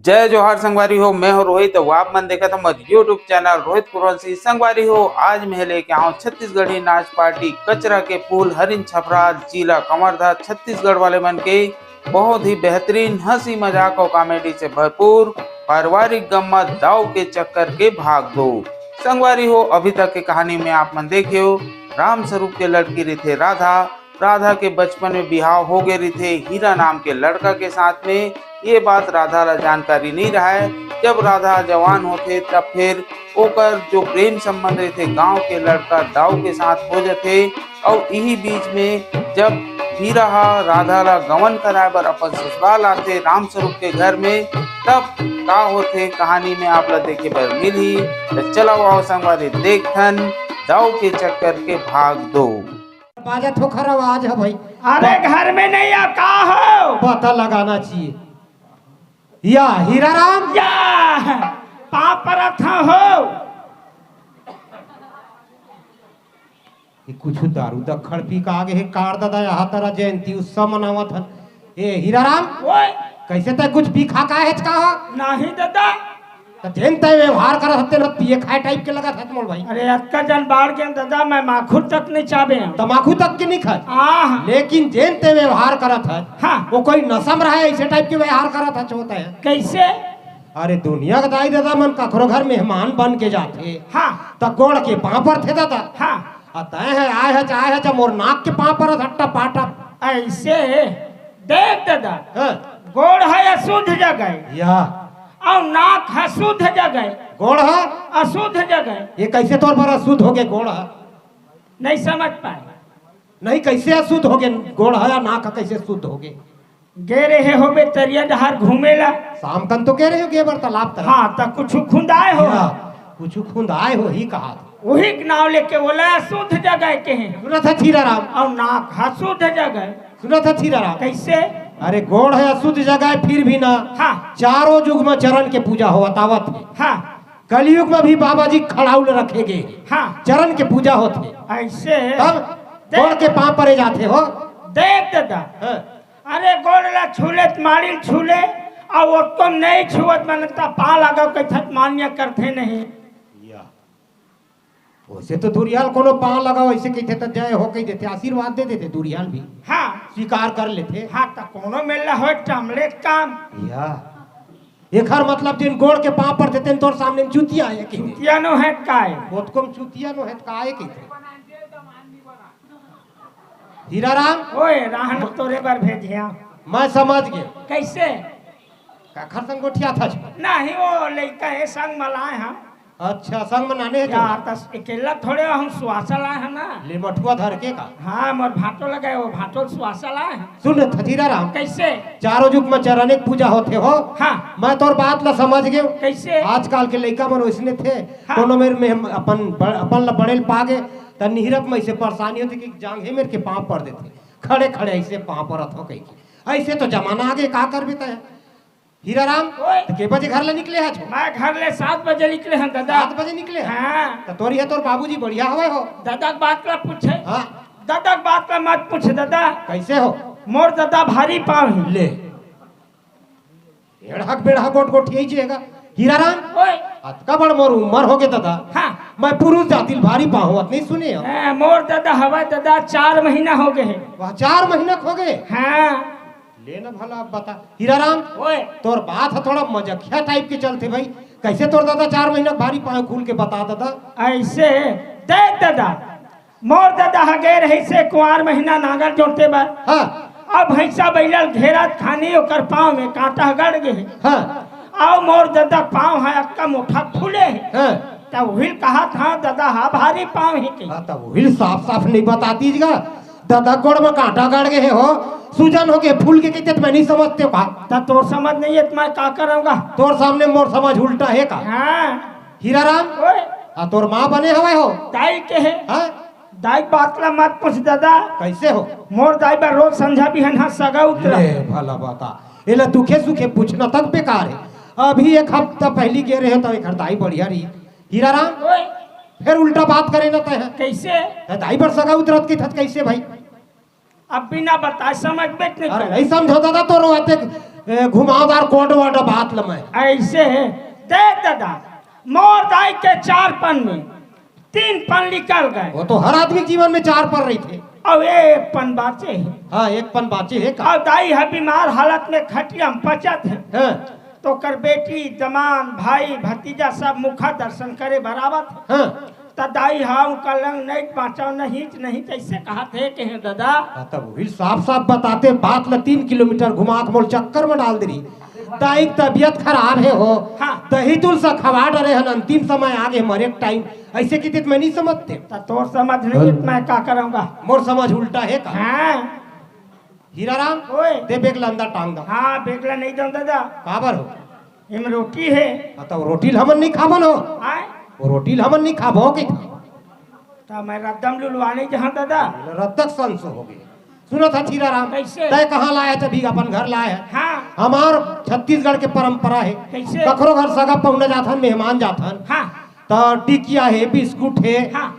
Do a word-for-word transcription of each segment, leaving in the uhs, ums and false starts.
जय जोहार संगवारी हो, मैं हूं रोहित। अउ आप मन देखत हो मोर YouTube चैनल रोहित कुरवंशी। संगवारी हो, आज मैं लेके आऊं छत्तीसगढ़ी नाच पार्टी कचरा के फूल, हरिन छपरा, जिला कवर्धा, छत्तीसगढ़ वाले मन के बहुत ही बेहतरीन हंसी मजाक और कॉमेडी से भरपूर पारिवारिक गम्मत, दाव के चक्कर के भाग दो। संगवारी हो, अभी तक के कहानी में आप मन देखे हो, राम स्वरूप के लड़की रहिथे राधा। राधा के बचपन में बिहाव हो गए रहिथे हीरा नाम के लड़का के साथ में। ये बात राधा ला जानकारी नहीं रहे। जब राधा जवान होथे, तब फिर ओकर जो प्रेम संबंध रहिथे गांव के लड़का दाऊ के साथ हो जथे। और इही बीच में जब हीरा हा राधा ला गवन कराए बर अपन ससुराल आथे राम स्वरूप के घर में, तब का होथे कहानी में आप ला देखे बर मिलही। तो चलो आओ संगवारी, देखथन दाऊ के चक्कर के भाग दो। बाजत हो खर आवाज है भाई। अरे घर में नहीं आ का हो? पता लगाना चाहिए। या हीरा राम। या पाँव परत हंव हो। ये कुछ दारू दखड़ पी का आगे है कार दादा, यहाँ तरह जयंती उत्सव मनावत हन। ए हीरा राम, ओए। कैसे तय कुछ पी खा का हेच का हो? नहीं दादा। त जेन तय व्यवहार करत हते न, पिए खाए टाइप के लगत हत मोर भाई। अरे अतका जन बाढ़ के दादा, मैं माखुर तक नहीं चाबे हूँ। तमाकू तक के नहीं खात। आह। लेकिन जेन तय व्यवहार करत हत, हाँ। वो कोई नशा में रहे, ऐसे टाइप के व्यवहार करत हत होता है। कैसे? अरे दुनिया के दाई दादा मन कखरो घर मेहमान बन के जाथे। हाँ। त गोड़ के पाँव परथे दादा। हाँ। आ तय है, आय है, चाहे है, जब मोर नाक के पाँव परत हट्टा पाटा। ऐसे? देख दादा, हाँ। गोड़ है अशुद्ध जगह। या। और नाक है शुद्ध जगह। गोड़ है? अशुद्ध जगह। ये कैसे तोर बर अशुद्ध हो गए गोड़ है? नहीं समझ पाए। नहीं, कैसे अशुद्ध हो गए गोड़ है या नाक है, कैसे शुद्ध हो गए? गे रहे होबे तरिया डहार घूमे ला। शाम कन तो गे रहे हो, गे बर तालाब तरफ। हाँ, त कुछ खुंदाए हो। या, कुछ खुंदाए हो ही कहा। वही के नाव लेके बोला अशुद्ध जगह के हैं। सुनत है हीरा राम। और नाक है शुद्ध जगह। सुनत है हीरा राम। कैसे? अरे गोड़ है अशुद्ध जगह फिर भी ना। हाँ। चारों युग में चरण के पूजा होवत आवत है। हाँ। कलयुग में भी बाबा जी खड़ाउल रखे गए। हाँ। चरण के पूजा होत है। ऐसे? तब देख। गोड़ के पाँव परे जाथे हो। देख दादा। हाँ। अरे गोड़ ला छूले त माड़ी ल छूले, और वो तुम नहीं छुअत मन त पाँव लगाओ कहत मान्य करथे नहीं। या। वैसे तो दुरियाल कोनो पाँव लगाओ ऐसे कहते त जय हो कह देते, आशीर्वाद दे देते दुरियाल भी। हाँ। स्वीकार कर लेते। हाँ, त कोनो मेला हो टमले काम। या। एकर मतलब जिन गोड़ के पाँव पर देते तोर सामने में चुतिया है कि नहीं? चुतिया नो है काय? बहुत कम चुतिया नो है काय कि? हीरा राम। ओए, राहन तोरे बर भेजिया। मैं समझ गए। कैसे? काखर संग गोठिया था जो? नहीं, वो लइका है संग मलाए हम। अच्छा, संग मनाने है जो? या, तस अकेला थोड़े हम सुवासल आए हैं ना। ले मठुआ धर के का? हाँ, मोर भाटो लगे, वो भाटो सुवासल आए हैं। सुन, थजीरा राम। कैसे? चारों युग में चरण एक पूजा होते हो। हाँ। मैं तोर बात ला समझ गयो। कैसे? आजकल के लइका मन वैसने थे। हाँ। कोनो मेर में हम अपन ब-, अपन ला बड़े ल पागे, त निहरप में ऐसे परेशानी होती कि जांघे मेर के पाँव पर देते। खड़े खड़े ऐसे पाँव परत हो कही के। ऐसे तो जमाना आगे, का करबे तय? हीरा राम, ओए। त के बजे घर ले निकले है छो? मैं घर ले सात बजे निकले हैं दादा। सात बजे निकले हैं? हाँ। त तोरी है तोर बाबूजी बढ़िया हवे हो? दादा के बात ला पूछे। हाँ। दादा के बात ला मत पूछ दादा। कैसे हो? मोर दादा भारी पाँव ही। ले। एड़हक बेड़हा गोट गोट यही जिएगा। हीरा राम, ओए। अतका बड़ मोर उम्र हो गए दादा। हाँ। मैं पुरुष जाति ल भारी पाँव होवत नहीं सुने हो। हाँ, मोर दादा हवा दादा चार महीना हो गए है। वह चार महीना हो गए? हाँ। ले ना भला अब बता। हीरा राम, ओए। तोर बात है थोड़ा मजकिया टाइप के चलते भाई। कैसे तोर दादा चार महीना भारी पाँव खुल के बता दादा। ऐसे देख दादा, मोर दादा ह गे रहिसे कुंवार महीना नांगर जोते बर। हाँ। अब भैंसा बैला ल घेरत खानी ओकर पाँव में कांटा गड़ गे। हाँ। अउ मोर दादा पाँव ह अक्का मोठा फूले हे। हाँ। त उहिल कहा था दादा हा भारी पाँव हे के। हाँ, त उहिल साफ साफ नहीं बता दीजगा। दादा गोड़ में कांटा गड़ गे हे हो, सूजन हो गे, फूल गे कहते त मैं नहीं समझते का। त तोर समझ नहीं है त मैं का करूँगा? तोर सामने मोर समझ उल्टा है का? हाँ। हीरा राम, ओए। आ तोर माँ बने हवे हो? दाई के हे। हाँ? दाई बात ला मत पूछ दादा। कैसे हो? मोर दाई बर रोज संझा बिहन हा सगा उतरा। ले भला बता, एला दुखे सुखे पूछना तक बेकार है। अभी एक हफ्ता पहिली गे रहे त एकर दाई बढ़िया रही। हीरा राम, ओए, फेर उल्टा बात करे न तैं ह। कइसे? त दाई बर सगा उतरत कहिथस कइसे भाई? अब बिना बताए समझबे नहीं अरे कर। नहीं समझो दादा, तोर अतेक, ए, घुमावदार कोड वर्ड बात ल मैं। अइसे हे, देख दादा, मोर दाई के चार पन में तीन पन निकल गए। वो तो हर आदमी के जीवन में चार पन रहिथे। अउ एक पन बाँचे हे। हाँ, एक पन बाँचे हे का? अउ दाई ह बीमार हालत में खटिया में पचत हे। हाँ। त ओकर बेटी, दमांद, भाई, भतीजा सब मुखा दर्शन करे बर आवत हे। हाँ। त दाई ह उंकर लंग नइ बाँचव, नहीं, नहीं, कइसे कहत हे कहे दादा? हाँ, तब वही साफ साफ बताते, बात ल तीन किलोमीटर घुमा के मोला चक्कर में डाल दे रही। दाई के तबीयत खराब हे हो। हाँ। दही तुलसा खवा डरे हन, अंतिम समय आ गे मरे के टाइम। अइसे कहिते त मैं नहीं समझते। त तोर समझ नहीं हे त मैं का करंव गा? मोर समझ उल्टा हे का? हाँ। हीरा राम, ओए। तैं बेग ल अंदर टांग दा। हाँ, बेग ल नहीं दंव दादा। काबर हो? एमे रोटी हे। हाँ, त वो रोटी ल हमन नहीं खाबो न हो। आय? वो रोटी ल हमन नहीं खाबो हो कहिथे। त मैं रद्दा म लुलवा नहीं जहाँ दादा। रद्दा के संस हो गे। सुनत हस हीरा राम, कइसे? तैं कहाँ लाय हस? अभी अपन घर लाय हस। हाँ। हमर छत्तीसगढ़ के परंपरा हे। कइसे? कखरो घर सगा पहुना जाथन, मेहमान जाथन। हाँ। त टिकिया हे, बिस्कुट हे, हाँ।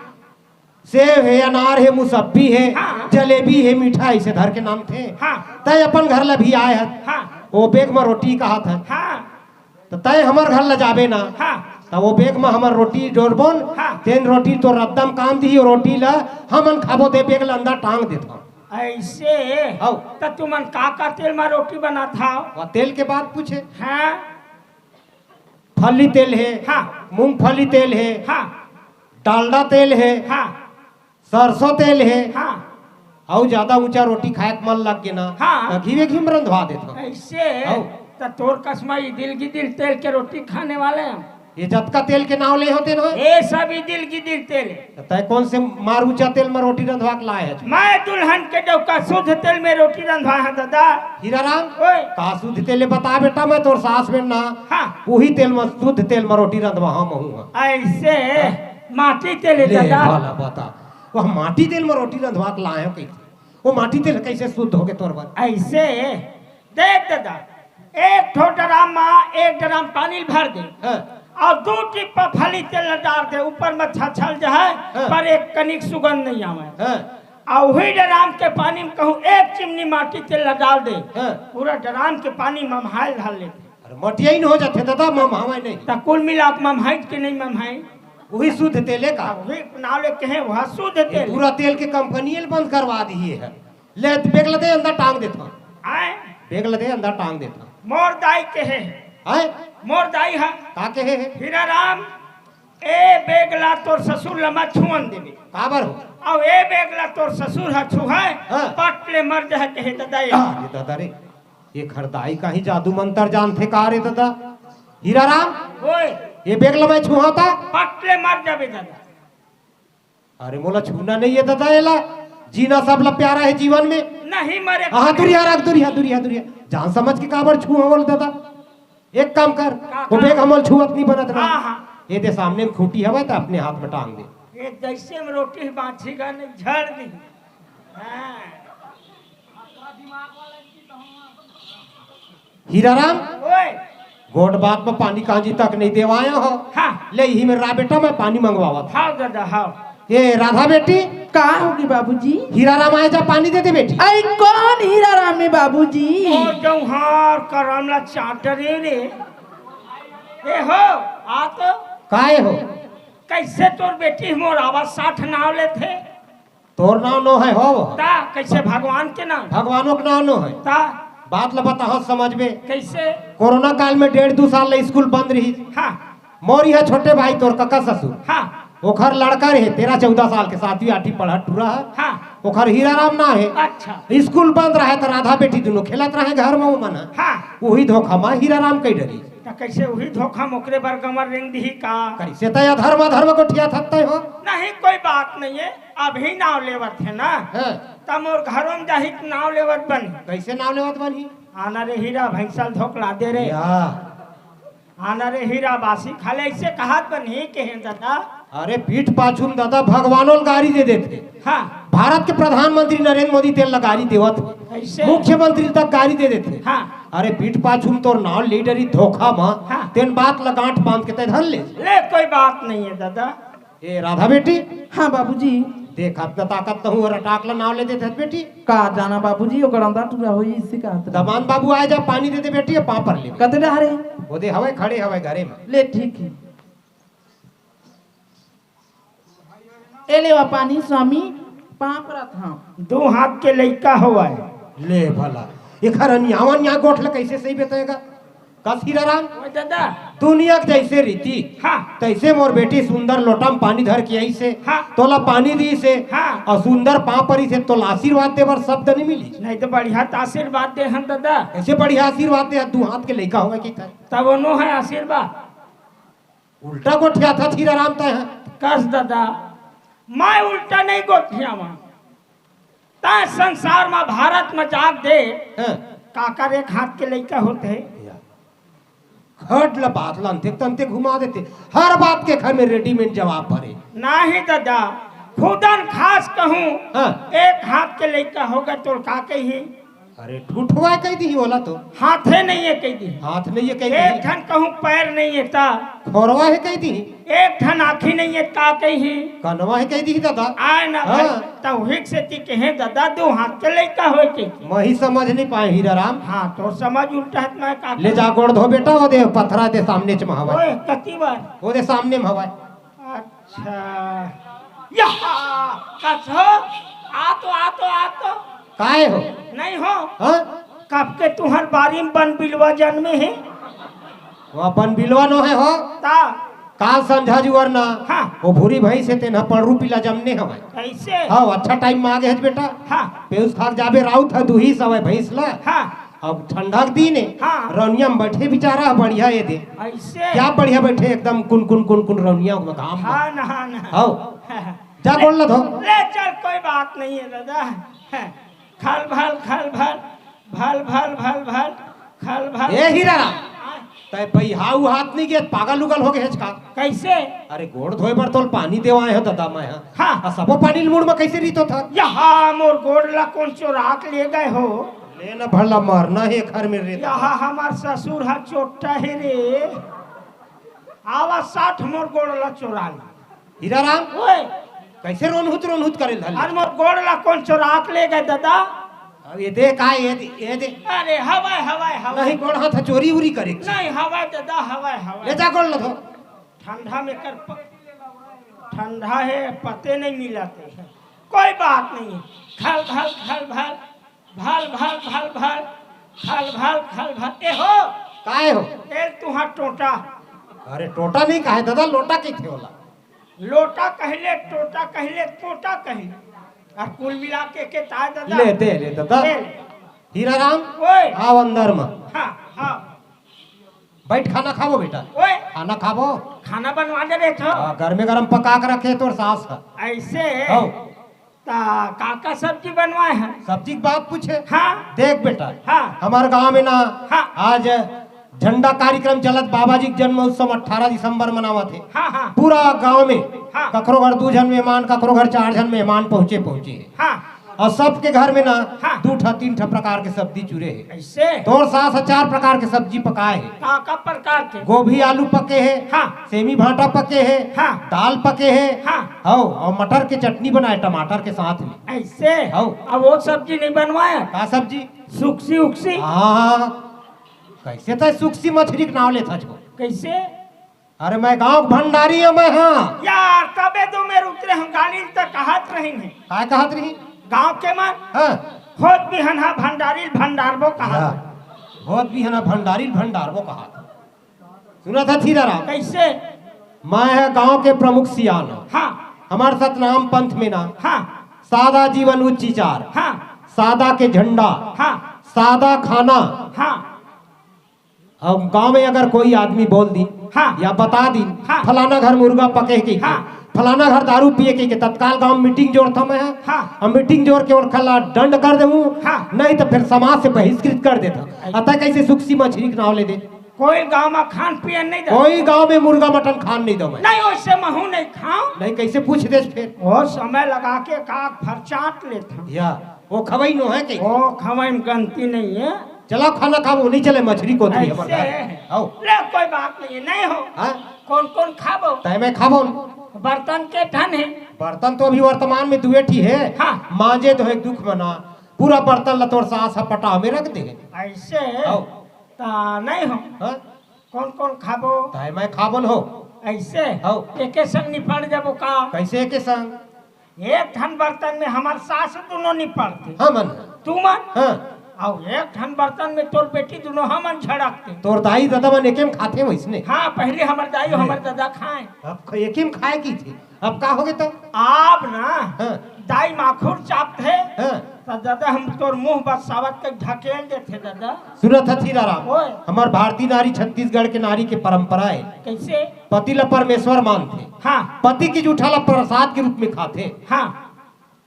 सेव हे, अनार हे, मुसब्बी हे, हाँ। जलेबी हे, मिठाई से धर के लानथे। हाँ। तैं अपन घर ल भी आय हस। हाँ। ओ बेग म रोटी कहत हस। हाँ। त तैं हमर घर ल जाबे ना, हाँ। त वो बेग म हमर रोटी डोरबोन, हाँ। तेन रोटी तोर रद्दा म काम दिही, वो रोटी ल हमन खाबो, तैं बेग ल अंदर टांग देथव। अइसे? हव। त तुमन का का तेल म रोटी बनाथव? वो तेल के बात पूछे। हाँ। फली तेल हे, हाँ। मूंगफली तेल हे, हाँ। डालडा तेल हे, हाँ। सरसों तेल हे। हाँ। अउ जादा ऊंचा रोटी खाय के मन लग गे ना, हाँ। त घीवे घी म रंधवा देथव। अइसे? हव। त तोर कस म इदिल गिदिल तेल के रोटी खाने वाले हम। ये जतका तेल के नाव ले होते ना? ये सब इदिल गिदिल तेल हे। त तैं कोन से मार ऊंचा तेल म रोटी रंधवा के लाय हस? मैं दुल्हन के डौका शुद्ध तेल में रोटी रंधवा हँव दादा। हीरा राम, ओए। का शुद्ध तेल हे बता बेटा, मैं तोर सास बेन ना। हाँ। उही तेल म, शुद्ध तेल म रोटी रंधवा हँव महूँ ह। अइसे? हाँ। माटी तेल हे ले, दादा। भला बता। वो माटी तेल म रोटी रंधवा के लाय हँव कहिथे। वो माटी तेल कइसे शुद्ध हो गे तोर बर? अइसे? देख दादा, एक ठो ड्राम म एक ड्राम पानी ल भर दे। हाँ। अउ दू टिप्पा फली तेल ल डार दे, ऊपर म छछल जाय, हाँ। पर एक कनिक सुगंध नहीं आवय। हाँ। अउ उही ड्राम के पानी म कहूँ एक चिमनी माटी तेल ल डार दे, हाँ। पूरा ड्राम के पानी ममहाय ल धर लेथे। अरे मटियाइन हो जाथे दादा, ममहावय नहीं। त कुल मिला के ममहाइस के नहीं ममहाइस? उही शुद्ध तेल हे का? अब उही नाव ले कहे, वह शुद्ध ये तेल। पूरा तेल के कंपनी ल बंद करवा दिही हे। ले, बेग ल दे, अंदर टांग देथँव। आय? बेग ल दे, अंदर टांग देथँव। मोर दाई कहे। आय? मोर दाई ह। का कहे हे? हीरा राम, ए बेग ला तोर ससुर ला मत छुअन देबे। काबर हो? अउ ए बेग ला तोर ससुर ह छुहय, हाँ। पट ले मर जाय कहे ददा ए। अरे ददा रे, एखर दाई काही जादू मंतर जानथे का रे ददा? हीरा राम, ओए। ए बेग ला मैं छुहँव त? पट ले मर जाबे ददा। अरे मोला छूना नहीं हे ददा, एला जीना सबला प्यारा हे जीवन में। नहीं मरे। हाँ, दुरिहा रख, दुरिहा, दुरिहा, दुरिहा। जान समझ के काबर छूहँव ओला ददा? एक काम कर, का, वो का? बेग हमल छुअत नहीं बनत ना। हाँ, हाँ। ये दे सामने में खूंटी हवय त अपने हाथ में टांग दे। ये जैसे में रोटी बांची गा नहीं झड़ दी। हाँ। हीरा राम, ओए। गोठ बात में पानी कांजी तक नहीं देवाया हो। हाँ। ले इही में रा बेटा, मैं पानी मंगवावत हँव। हाँ दादा, हाँ। ए राधा बेटी। का होगे बाबूजी? हीरा राम आए जा, पानी दे दे बेटी। अई कौन हीरा राम हे बाबूजी? ओ जौहार करम ला चाट रे रे। ए हो, आ तो। काय हो? कैसे तोर बेटी मोर आवाज साठ नाव लेथे? तोर नाव नो हे हो। ता कैसे भगवान के नाव? भगवानो के नाव नो हे। ता? बात ल बताहूँ समझबे। कैसे? कोरोना काल में डेढ़ दू साल ले स्कूल बंद रही। हाँ। मोर इहाँ छोटे भाई तोर कका ससुर। हाँ। ओखर लड़का रहे तेरह चौदह साल के, सातवीं आठवीं पढ़त टूरा हे। हाँ। ओखर हीरा राम नाव हे। अच्छा। स्कूल बंद रहे त राधा बेटी दुनों खेलत रहे घर में ओमन ह। हाँ। उही धोखा में हीरा राम कई डरी। त कैसे उही धोखा में ओकरे बर गंवर रेंग दिही का? कैसे तय अधर्म अधर्म गोठियाथस तय हो? नहीं, कोई बात नहीं हे। अभी नाव लेवत हे ना, हाँ। त मोर घरों में जाही त नाव लेवत बनही। कैसे नाव लेवत बनही? आना रे हीरा, भैंसा ल धोकला दे रे। या। आना रे हीरा, बासी खा ले, ऐसे कहत बनही कहे दादा। अरे पीठ पाछू में दादा भगवानो ल गारी दे देथे। हाँ। भारत के प्रधानमंत्री नरेंद्र मोदी तेल ल गारी देवत हे। कैसे? मुख्यमंत्री तक गारी दे देथे। हाँ। अरे पीठ पाछू में तोर नाव ले डरी धोखा म। हाँ। तेन बात ल गांठ बांध के तैं धर ले। ले, कोई बात नहीं है दादा। ए राधा बेटी। हाँ बाबूजी। देख, अपना ताकत त हूँ, रटाक ला नाव ले देत हस बेटी। का जाना बाबूजी, ओकर अंदर टूरा होई, इसी का हाथ। दमान बाबू आए जा, पानी दे दे बेटी, ये पाँव पर ले। कते डहरे? वो दे हवय, खड़े हवय घरे में। ले, ठीक है। ए लेवा पानी स्वामी, पाँव परत हंव। दू हाथ के लइका होवय। ले भला, एखर अनियावन निया गोठ ल कइसे सही बेतेगा? कस हीरा राम? ओए दादा। दुनिया के जइसे रीति, हाँ। तइसे मोर बेटी सुंदर लोटा म पानी धर के आइसे, हाँ। तोला पानी दीसे, हाँ। अउ सुंदर पाँव परिसे, तोला आशीर्वाद दे बर शब्द नइ मिलिस। नहीं त बढ़िया त आशीर्वाद दे हन दादा। कइसे बढ़िया आशीर्वाद दे हन, दू हाथ के लइका होवय के कर। तब ओनो है आशीर्वाद। उल्टा गोठियाथस हीरा राम तैं ह। कस दादा, मैं उल्टा नहीं गोठियावंव। तैं संसार म, भारत म जाके देख, हाँ। काकर एक हाथ के लइका होथे। या। खट ल बात ल अंते तंते घुमा देते। हर बात के घर में readymade जवाब भरे। नहीं दादा, खुदन खास कहूँ, हाँ। एक हाथ के लइका होगे तोला का कही? अरे ठुठवा कहि दिही ओला तो। हाथे नइ हे कहि दिही। हाथ नइ हे कहि दिही। एक ठन कहूँ पैर नइ हे त। खोरवा हे कहि दिही। एक ठन आँखी नइ हे त का कहि? कनवा हे कहि दिही दादा। आय ना भाई, हाँ। त उही के सेती कहे दादा दू हाथ के लइका होय के। मही समझ नइ पाए हीरा राम। हाँ, तोर समझ उल्टा हे त मैं का ले जा गोड़ धो बेटा, वो दे पथरा दे सामने च म हवय। ओए, कति बार? वो दे सामने म हवय। अच्छा, या, कस हो? आ तो, आ तो, आ तो। काय हो? नहीं हो। हाँ? कब के तुहर बारी म बन बिलवा जनमे हे? वो बन बिलवा नो हे हो। ता? काल संझा जुवर ना, हाँ। वो भूरी भैंस हे तेन ह पड़रू पिला जमने हवय। कइसे? हाँ, अच्छा time म आगे हस बेटा। हाँ। पेउस खा के जाबे राउत ह दूही सवय भैंस ला। हाँ। अब ठंडा के दिन हे, हाँ। रौनिया म बइठे बिचारा ह बढ़िया ए दे। अइसे? क्या बढ़िया बइठे एकदम कुन कुन कुन कुन रौनिया म घाम म। हाँ ना, हाँ ना। हव। जा गोड़ ल धो। ले चल, कोई बात नहीं है दादा। खल भल, खल भल, भल भल, भल भल, खल भल। ए हीरा राम, हाँ। तैं बइहाऊ हाथ नहीं गे, पागल उगल हो गे हस का? कइसे? अरे गोड़ धोए बर तोल पानी देवा आए हो दादा मैं ह। हाँ। आ सबो पानी ल मुड़ म कइसे रितोथस? यहाँ मोर गोड़ ला कोन चोरा के ले गए हो? ले न भला मरना हे घर में रे। यहाँ हमार ससुर ह चोट्टा हे रे। आवा साठ मोर गोड़ ला चोरा ले। हीरा राम, ओए। कइसे रोनहुत रोनहुत करे ल धर ले? अरे मोर गोड़ ला कोन चोरा के ले गए दादा? अब ये दे का, ये दे, ये दे। अरे हवय, हवय, हवय। नहीं, गोड़ हाथ चोरी उरी करे के। नहीं, हवय दादा, हवय, हवय। ले जा गोड़ ल धो। ठंडा में कर प-, ठंडा हे, पते नहीं मिलत हे। कोई बात नहीं है। खल भल, खल भल, भल भल, भल भल, खल भल, खल भल। ए हो। काय हो? ए तुहार टोटा। अरे टोटा नहीं कहे दादा, लोटा कहिथे ओला। लोटा कहिले, टोटा कहिले, टोटा कहिले। अउ कुल मिला के के ताय दादा। ले दे, ले दादा। ले। हीरा राम, ओए। आव अंदर म। हाँ, हाँ। बइठ, खाना खाबो बेटा। ओए। खाना खाबो। खाना बनवा दे रहे थो। हाँ, गरमे गरम पका के रखे तोर सास ह। अइसे? हव। ता का का सब्जी बनवाए हे? सब्जी के बात पूछे? हाँ। देख बेटा, हाँ। हमर गांव में ना, हाँ। आज झंडा कार्यक्रम चलत, बाबा जी के जन्म उत्सव अठारह दिसंबर मनावत हे। हाँ, हाँ। पूरा गांव में हाँ। ककरो घर दू झन मेहमान, ककरो घर चार झन मेहमान पहुंचे, पहुंचे हे। हाँ। अउ सबके घर में ना हाँ। दू ठा तीन ठा प्रकार के सब्जी चुरे हे। अइसे? तोर सास ह चार प्रकार के सब्जी पकाए हे। का का प्रकार के? गोभी आलू पके हे, हाँ। सेमी भांटा पके हे, हाँ। दाल पके हे, हाँ। हव, अउ मटर के चटनी बनाए टमाटर के साथ में। अइसे? हव। अब वो सब्जी नहीं बनवाए? का सब्जी? सुक्सी उक्सी? हाँ। कइसे तैं सुक्सी मछरी के नाव लेथस? कइसे? अरे मैं गांव के भंडारी हंव मैं, हाँ। यार, तबे दो मेर उतरे हम गाड़ी त कहत रहिन हे। काय कहत रहिन? गांव के मन हाँ। होत बिहनहा भंडारी ल भंडारबो कहत। हाँ। होत बिहनहा भंडारी ल भंडारबो कहत। सुनथस हीरा राम? कइसे? मैं ह गांव के प्रमुख सियान हंव। हाँ। हमर सतनाम पंथ में ना हाँ। सादा जीवन उच्च विचार, हाँ। सादा के झंडा, हाँ। सादा खाना। हाँ। अब गांव में अगर कोई आदमी बोल दी हाँ। या बता दी हाँ। फलाना घर मुर्गा पके के, हाँ। फलाना घर दारू पिए के, के तत्काल गांव में मीटिंग जोड़थंव मैं ह। हाँ। अब मीटिंग जोड़ के ओखर ला दंड कर देहूं, हाँ। नहीं त फेर समाज से बहिष्कृत कर देथंव। अतः कइसे सुक्सी मछरी के नाव ले दे? कोई गांव में खान पियन नहीं दे। कोई गांव में मुर्गा मटन खान नहीं दो मैं। नहीं, वइसे महूं नहीं खांव। नहीं, कइसे पूछ देस फेर? वो समय लगा के का फरचाट लेथंव। या, वो खवई नो हे के? वो खवई में गनती नहीं हे। चला खाना खाबो, नहीं चले मछरी कोथरी हमर घर। आओ। ले, कोई बात नहीं है, नहीं हो। हाँ? कौन कौन खाबो? तय मैं खाबो। बर्तन के ठन है? बर्तन तो अभी वर्तमान में दुए ठी है। हाँ। मांजे तो है दुख मना, पूरा बर्तन ला तोर सास ह पटा में रख दे। ऐसे? आओ। ता नहीं हो। हाँ? कौन कौन खाबो? तय मैं खाबो न हो। ऐसे? आओ। एके संग निपट जाबो का? कैसे एके संग? एक ठन बर्तन में हमर सास दुनों निपटथे। हाँ मन। तू मन। हाँ। अउ एक ठन बर्तन में तोर बेटी दुनों हमन झड़कथे। तोर दाई ददा मन एके में खाथे वइसने। हाँ, पहले हमर दाई अउ हमर ददा खाए। अब ख-, एके में खाए की थी, अब का होगे त? अब ना, हाँ। दाई माखुर चापथे। हाँ। त ददा हम तोर मुंह बरसावत के ढकेल देथे ददा। सुनत हस हीरा राम, ओए। हमर भारतीय नारी छत्तीसगढ़ के नारी के परंपरा है। कैसे? पति ला परमेश्वर मानथे। हाँ। पति के जूठा ला प्रसाद के रूप में खाथे। हाँ।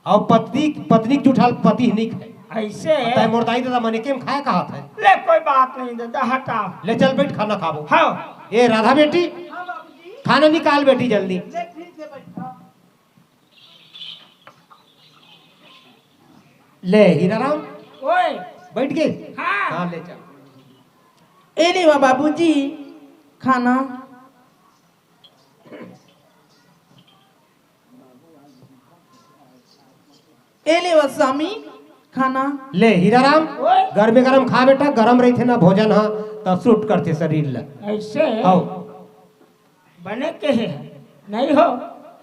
अउ पत्नी, पत्नी के जूठा ला पति ही नहीं खाए। ऐसे? तय मोर दाई ददा मन एके में खाए कहाथे। ले, कोई बात नहीं ददा, हटा। ले चल बैठ, खाना खाबो। हाँ। ए राधा बेटी, खाना निकाल बेटी जल्दी। ले हीरा राम, ओए। बैठ गे? हाँ। हाँ, ले चल। ए ले वा बाबूजी, खाना। ए ले वा स्वामी, खाना। ले हीरा राम, ओए। गरमे गरम खा बेटा, गरम रहिथे ना भोजन ह, त सूट करथे शरीर ल। ऐसे? हव। बने के हे, नहीं हो?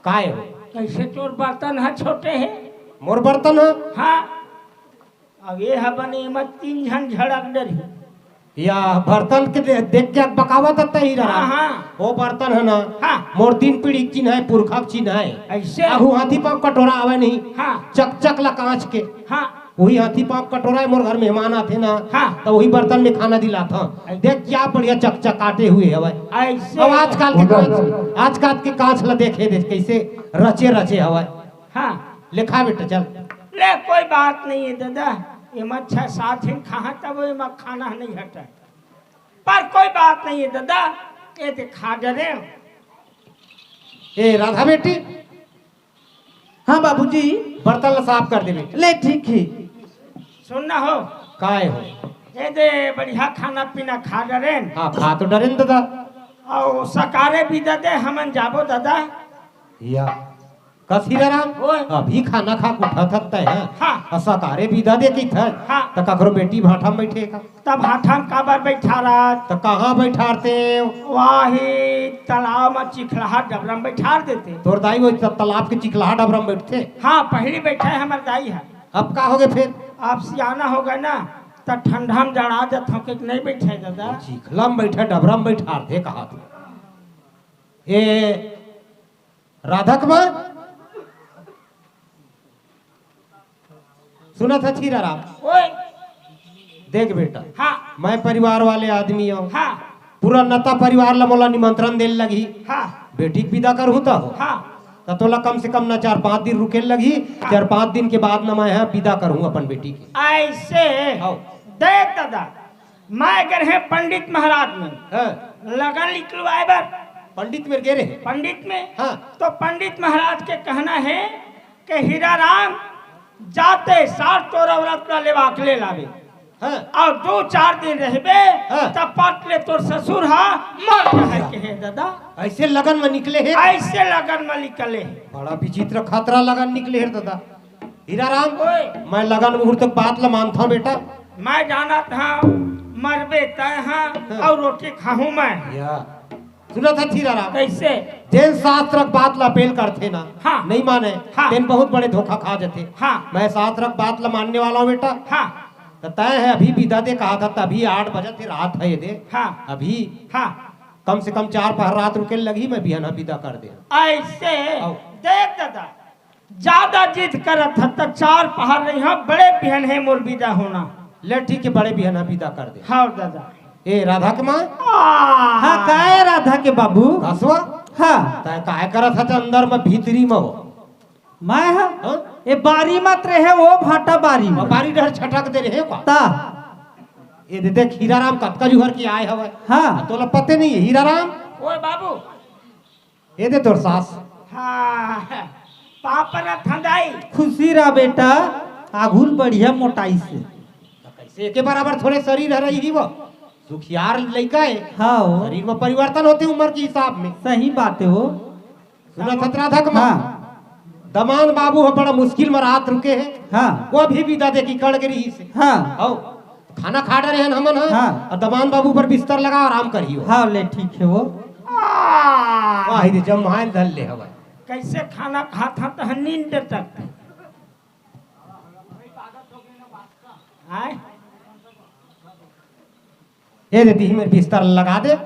काय हो? कैसे तोर बर्तन ह छोटे हे? मोर बर्तन ह? हाँ। अब ये ह बने, एमा तीन झन झड़क डरही। या बर्तन के दे-, देख के बकावत ह तही रहा। हाँ, हाँ। वो बर्तन ह ना, हाँ। मोर तीन पीढ़ी के चिन्ह है, पुरखा के चिन्ह है। ऐसे? अहू हाथी पाँव कटोरा आवे नहीं, हाँ। चकचक ला कांच के। हाँ। वही हाथी पाँव कटोरा है, मोर घर मेहमान आथे ना, हाँ। त वही बर्तन में खाना दिलात हूँ। ऐसे। देख क्या बढ़िया चकचकाटे हुए हवय। ऐसे। अब आजकल के कांच, आजकल के कांच ला देखे दे कैसे रचे रचे हवय। हाँ। ले खा बेटा, चल। ले, कोई बात नहीं है दादा, एमा छह सात झन खाहा तब एमा खाना नहीं हटे, पर कोई बात नहीं है दादा, ये दे खा डरे। ए राधा बेटी, हाँ बाबूजी। बर्तन ला साफ कर दे बेटी। ले ठीक है। सुन ना हो। काय हो? ये दे बढ़िया खाना पीना खा डरेन। हाँ, खा तो डरेन दादा। अउ सकारे बिदा दे, हमन जाबो दादा। या कस हीरा राम, ओए। अभी खाना खा के उठा थकता है। हाँ। अउ सकारे बिदा दे की थक, हाँ। त कखरो बेटी भाठा में बैठे का? तब भाठा में काबर बैठा रहा? त कहाँ बैठारते? वाही तालाब में चिखलाहा डबरा में बैठार देते। तोर दाई वो त-, तालाब के चिखलाहा डबरा में बैठते? हाँ, पहली बैठा है हमर दाई है। अब का हो गए फिर? आप सियाना हो गए ना, त ठंडा में जड़ा जात हो कि नहीं बैठे दादा। चिखला में बैठे, डबरा में बैठारते कहा तू? ए राधा कमा, सुनत हस हीरा राम? ओए। देख बेटा, हाँ। मैं परिवार वाले आदमी हूँ। हाँ। पूरा नता परिवार ला मोला निमंत्रण देल लगही। हाँ। बेटी के विदा करहूँ त हो। हाँ। त तोला कम से कम ना चार पाँच दिन रुके लगही। हाँ। चार पाँच दिन के बाद ना मैं यहाँ विदा करहूँ अपन बेटी के। ऐसे? हाँ। देख दादा, मैं गे रहें पंडित महाराज में। हाँ। लगन लिखवाए बर। पंडित में गे रहे? पंडित में। हाँ। तो पंडित महाराज के कहना है कि हीरा राम, जाते सार तोर औरत ला लेवा के ले लाबे। हाँ। अउ दो चार दिन रहबे, हाँ। तब पट ले तोर ससुर हा मर जाए के हे दादा। ऐसे लगन में निकले हे? ऐसे लगन में निकले हे। बड़ा विचित्र खतरा लगन निकले हे दादा। हीरा राम, ओए। मैं लगन मुहूर्त के बात ला मानथव बेटा। मैं जानत हव, मरबे तय हा, हाँ। अउ रोटी खाहूं मैं। या। सुनत हस हीरा राम? कैसे? जेन शास्त्र के बात ला अपील करथे ना, हाँ। नहीं माने, हाँ। तेन बहुत बड़े धोखा खा जथे। हाँ। मैं शास्त्र के बात ला मानने वाला हूँ बेटा। हाँ। त तय हे अभी विदा दे कहा था, तभी आठ बजे थे रात है ये दे। हाँ। अभी हाँ। कम से कम चार पहर रात रुके लगही, मैं बिहान विदा कर दे। ऐसे आओ। देख दादा, ज्यादा जिद करत ह त चार पहर नहीं, हाँ, बड़े बिहन हे मोर विदा होना। ले ठीक है, बड़े बिहन विदा कर दे। हाँ दादा। ए राधा के माँ। आ। हाँ, काय राधा के बाबू? कसवा? हाँ। तय काय करत ह अंदर में भीतरी में हो? मैं ह? हाँ? ए बारी मत रहे, वो भाटा बारी में। बारी डहर छटक दे रहे का? ता। ए दे देख, हीरा राम कतका जुहर के आए हवय। हाँ। आ, तोला पते नहीं है, हीरा राम? ओए बाबू। ए दे तोर सास। हाँ, पाँव परत हंव दाई। खुशी रह बेटा, आघुल बढ़िया मोटाई से। एके बराबर थोड़े शरीर हर रही वो। सुखियार लइका हे। हाँ हो। शरीर में परिवर्तन होथे उम्र के हिसाब में। सही बात हे वो। सुना छतरा धक मा। हाँ। दमान बाबू ह बड़ा मुश्किल में रात रुके हे। हाँ। वो भी विदा दे के कड़ गे रहिस हे। हाँ। हौ। खाना खा डरे हन हमन ह। हाँ। अउ दमान बाबू बर बिस्तर लगा, आराम करियो। हाँ, ले ठीक हे वो। वाह रे, जम्हाइल धर ले हवय। कइसे खाना खात हन त नींद तक। आय? ए दे, दिही मेर बिस्तर लगा दे।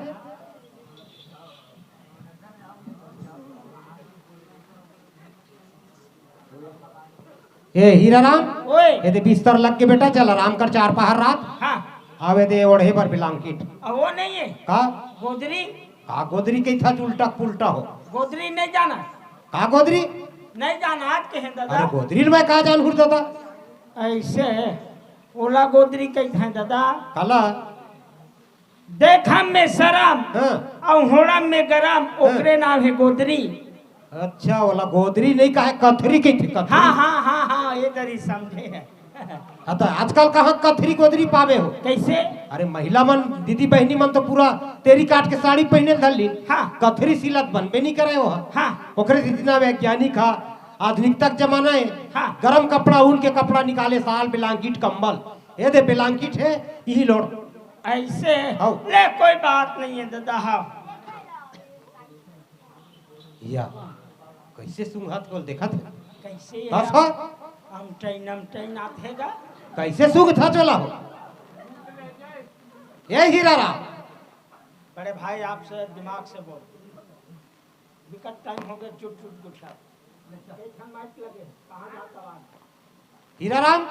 ए हीरा राम, ओए। ए दे बिस्तर लग के बेटा, चल आराम कर चार पहर रात। हाँ। आवे दे ओढ़े बर blanket। अब वो नहीं है। का? गोदरी। का गोदरी कहिथस उल्टा पुल्टा हो। गोदरी नहीं जाना। का गोदरी? नहीं जाना आज के हैं दादा। अरे गोदरी ल मैं का जानहूं दादा। ऐसे ओला गोदरी कहिथे दादा। काला? देखम में सरम, हाँ। अउ होड़म में गरम, हाँ। ओकरे नाम हे गोदरी। अच्छा, ओला गोदरी नहीं कहे, कथरी कहिथे, कथरी। हाँ, हाँ, हाँ, हाँ, ये दरी समझे हे। हाँ, त आजकल कहाँ कथरी गोदरी पावे हो? कइसे? अरे, महिला मन, दीदी बहिनी मन तो पूरा तेरी काट के साड़ी पहिने ल धर लीन। हाँ। कथरी सिलत बनबे नहीं करे हो। हाँ। ओकरे से इतना वैज्ञानिक हा, आधुनिकता के जमाना हे। हाँ। गरम कपड़ा, ऊन के कपड़ा निकाले, साल, blanket, कंबल। ए दे blanket हे, इही लोड़। ऐसे? हौ। ले, कोई बात नहीं है दादा, हाँ। या, कइसे सूंघत हे, देखत हे? कइसे बस हे? हो। अमटैन, अमटैन आथे गा। कइसे सूंघत हे चोला हो? ए हीरा राम। बड़े भाई, आपसे दिमाग से बोल। बिकट टाइम हो गया, चुट चुट गुठला। एक हम माइक लगे, कहाँ जाता आज? हीरा राम,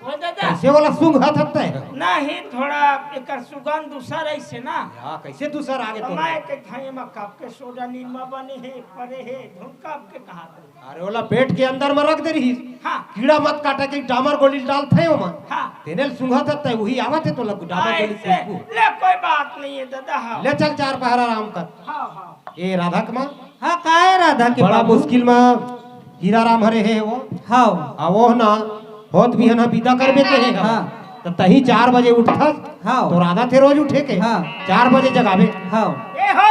ओ दादा। कइसे वाला सूंघत हस तैं? नहीं, थोड़ा एकर सुगंध दूसर अइसे ना। या, कइसे दूसर आगे तो? मैं के खाए में कब के सोडा निरमा बने हे, परे हे, धुन कब के कहा था। अरे, ओला पेट के अंदर में रख दे रहिस। हाँ। कीड़ा मत काटे के डामर गोली डालथे ओमा। हाँ। तेने ल सूंघत हस तैं, उही आवत हे तोला डामर गोली अइसे, खुशबू। ले, कोई बात नहीं है दादा, हाँ। ले चल, चार पहर आराम कर। हाँ, हाँ। ए राधा के माँ, हाँ, का हे राधा के बड़ा बाबू? मुश्किल मा हीरा राम हरे हे वो। हाँ। आ वो ना, होत बिहन ह बिदा करबे के हे। हाँ। त तही चार बजे उठथस। हाँ। तोर आदत हे रोज उठे के। हाँ। चार बजे जगाबे। हाँ। ए हो,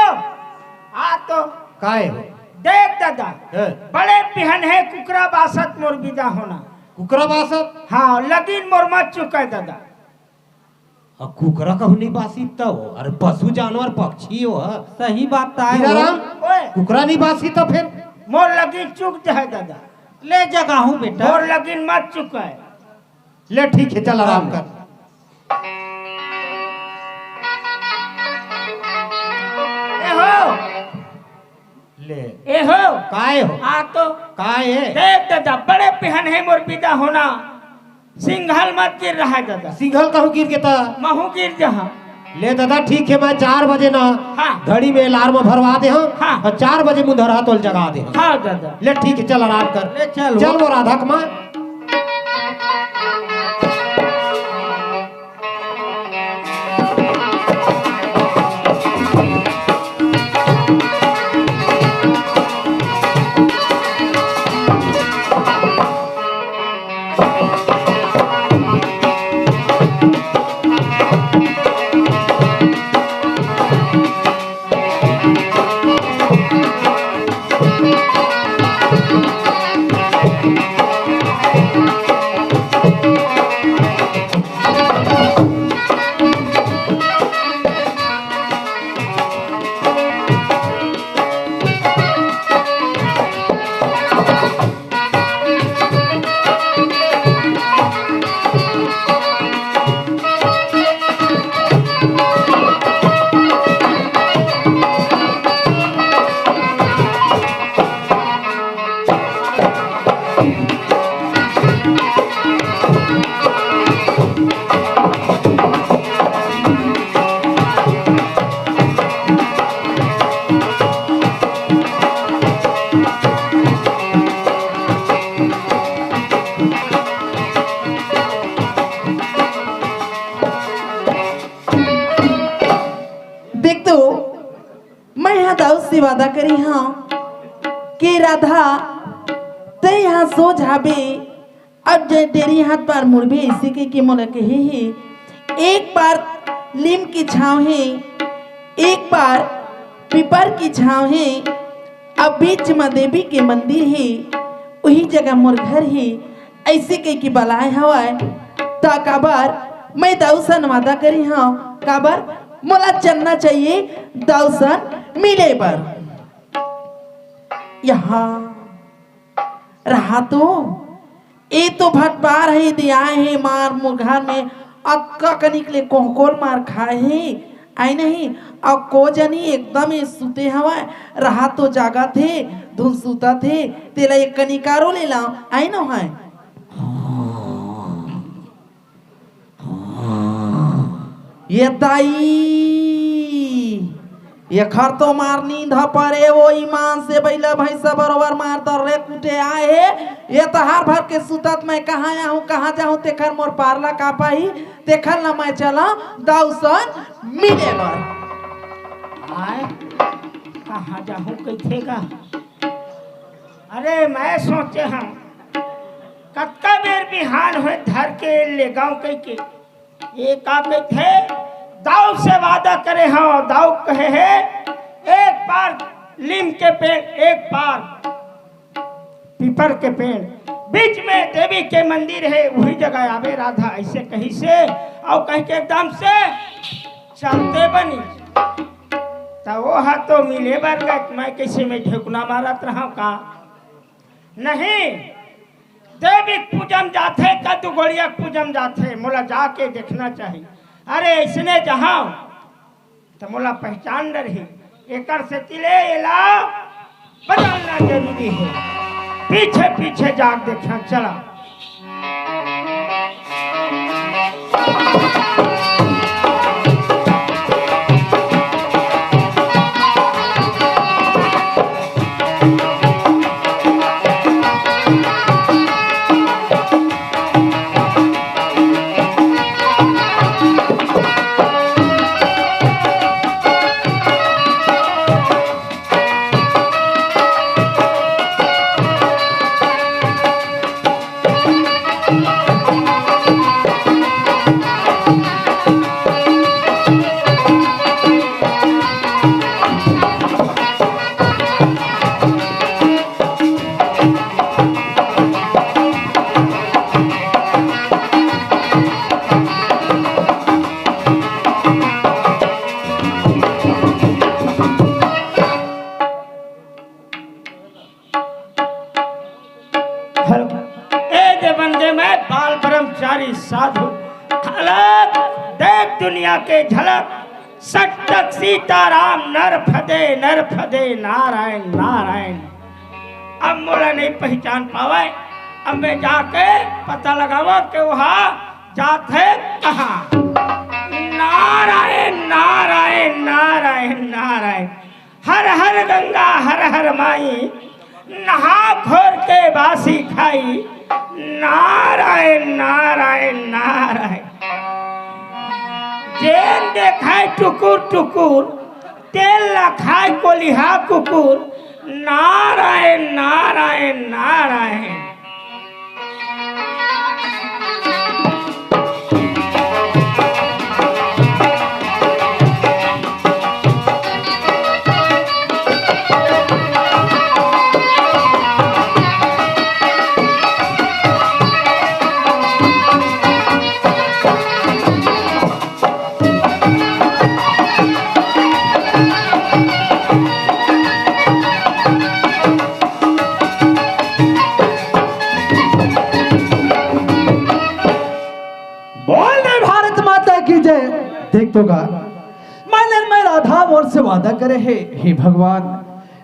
आ तो का हे? देख दादा, हाँ। बड़े बिहन हे कुकरा बासत मोर बिदा होना। कुकरा बासत? हाँ, लगिन मोर मच चुका हे दादा। अ कुकरा कहूँ नइ बासिस त हो, अरे पशु जानवर पक्षी हो। सही बात त आय हीरा हो। राम, ओए। कुकरा नइ बासिस त फेर? मोर लगिन चुक जाय दादा। ले जगाहूँ बेटा। मोर लगिन मत चुकाय। ले ठीक हे, चल आराम कर। ए हो। ले। ए हो। काय हो? आ तो। काय हे? देख दादा, बड़े पिहन हे मोर बिदा होना। सिंघल मत गिर रहा हे दादा। सिंघल कहूँ गिर गे त? महूँ गिर जहाँ। ले दादा, ठीक हे, मैं चार बजे ना हाँ। घड़ी में alarm भरवा दे हँव हाँ। अउ चार बजे मुंधरहा तोल जगा दे हँव। हाँ दादा। ले ठीक हे, चल आराम कर। ले चल। चल वो राधा के माँ। देख तो, मैं हा दाऊ से वादा करे हँव के राधा, तैं हा सो जाबे, अब जे डेरी हाथ पार मुड़बे, अइसे कहिके मोला कहे हे। एक पार लीम के छांव हे, एक पार पीपर के छांव हे, अब बीच म देवी के मंदिर हे, उही जगह मोर घर हे, अइसे कहिके बलाय हवय। त काबर मैं दाऊ सन वादा करे हंव, काबर मोला चलना चाहिए दाऊ सन मिले बर। यहाँ रहा तो, ए तो भटपार हे, दे आए हे मार मोर घर में, अक्का कनिक ले कोहकोल मार खाए हे, आए नहीं, अउ को जनी एकदम ए सुते हवय, रहा तो जागत हे, धुन सुतत हे, तेला एक कनिकारो ले ला, आए न हय। ये दाई, एखर तो मार नींद ह परे, वो ईमान से बइला भैंसा बरोबर मार दर्रे कूटे आए हे। ये तहार भर के सुतत मैं कहाँ आहूँ, कहाँ जाहूँ, तेखर मोर पार ला का पाही, तेखर ला मैं चला दाऊ सन मिले बर। आए, कहाँ जाहूँ कहिथे गा? अरे, मैं सोचे हंव, कतका बेर बिहान होय धर के ले गाँव कहिके, ये का कहिथे, दाऊ से वादा करे हंव, दाऊ कहे हे, एक पार लीम के पेड़, एक पार पीपर के पेड़, बीच में देवी के मंदिर हे, उही जगह आबे राधा, अइसे कहिसे, अउ कहिके एकदम से चलते बनी। त वो ह तो मिले बर गए, मैं कइसे में ढेकुना मारत रहंव का? नहीं, देवी के पूजा म जाथे का दुगोड़िया के पूजा म जाथे, मोला जाके देखना चाही। अरे, अइसने जहाँ त मोला पहचान डरही, एकर सेती ले एला बदलना जरूरी हे। पीछे पीछे जाके देखना, चला। हेलो। ए दे बन गए मैं बाल ब्रह्मचारी साधु। अलग देख दुनिया के झलक, सटक सीताराम नर फदे, नर फदे नारायण, नारायण। अब मोला नहीं पहचान पावे, अब मैं जाके पता लगावा कि वहाँ जात है कहाँ। नारायण, नारायण, नारायण, नारायण। हर हर गंगा, हर हर माई, नहा घोर के बासी खाई। नारायण, नारायण, नारायण। जेन देखाय टुकुर टुकुर, तेल ला खाय कोलिहा कुकुर। नारायण, नारायण, नारायण। बोल दे भारत माता की जय। देख तो गा, मैंने मैं राधा मोर से वादा करे हे, हे भगवान,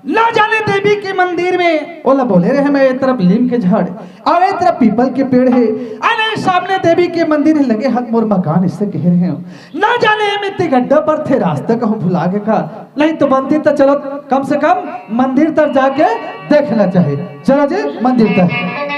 ना जाने देवी के मंदिर में ओला बोले रहे मैं, ए तरफ लीम के झाड़ अउ ए तरफ पीपल के पेड़ हे, अने सामने देवी के मंदिर हे, लगे हाथ मोर मकान, इससे कहे रहे हो। ना जाने एमे ते गड्ढा पर थे, रास्ता कहूँ भुला के का, नहीं तो बनती तो चलो कम से कम मंदिर तक जाके देखना चाहिए। चलो जी मंदिर तक।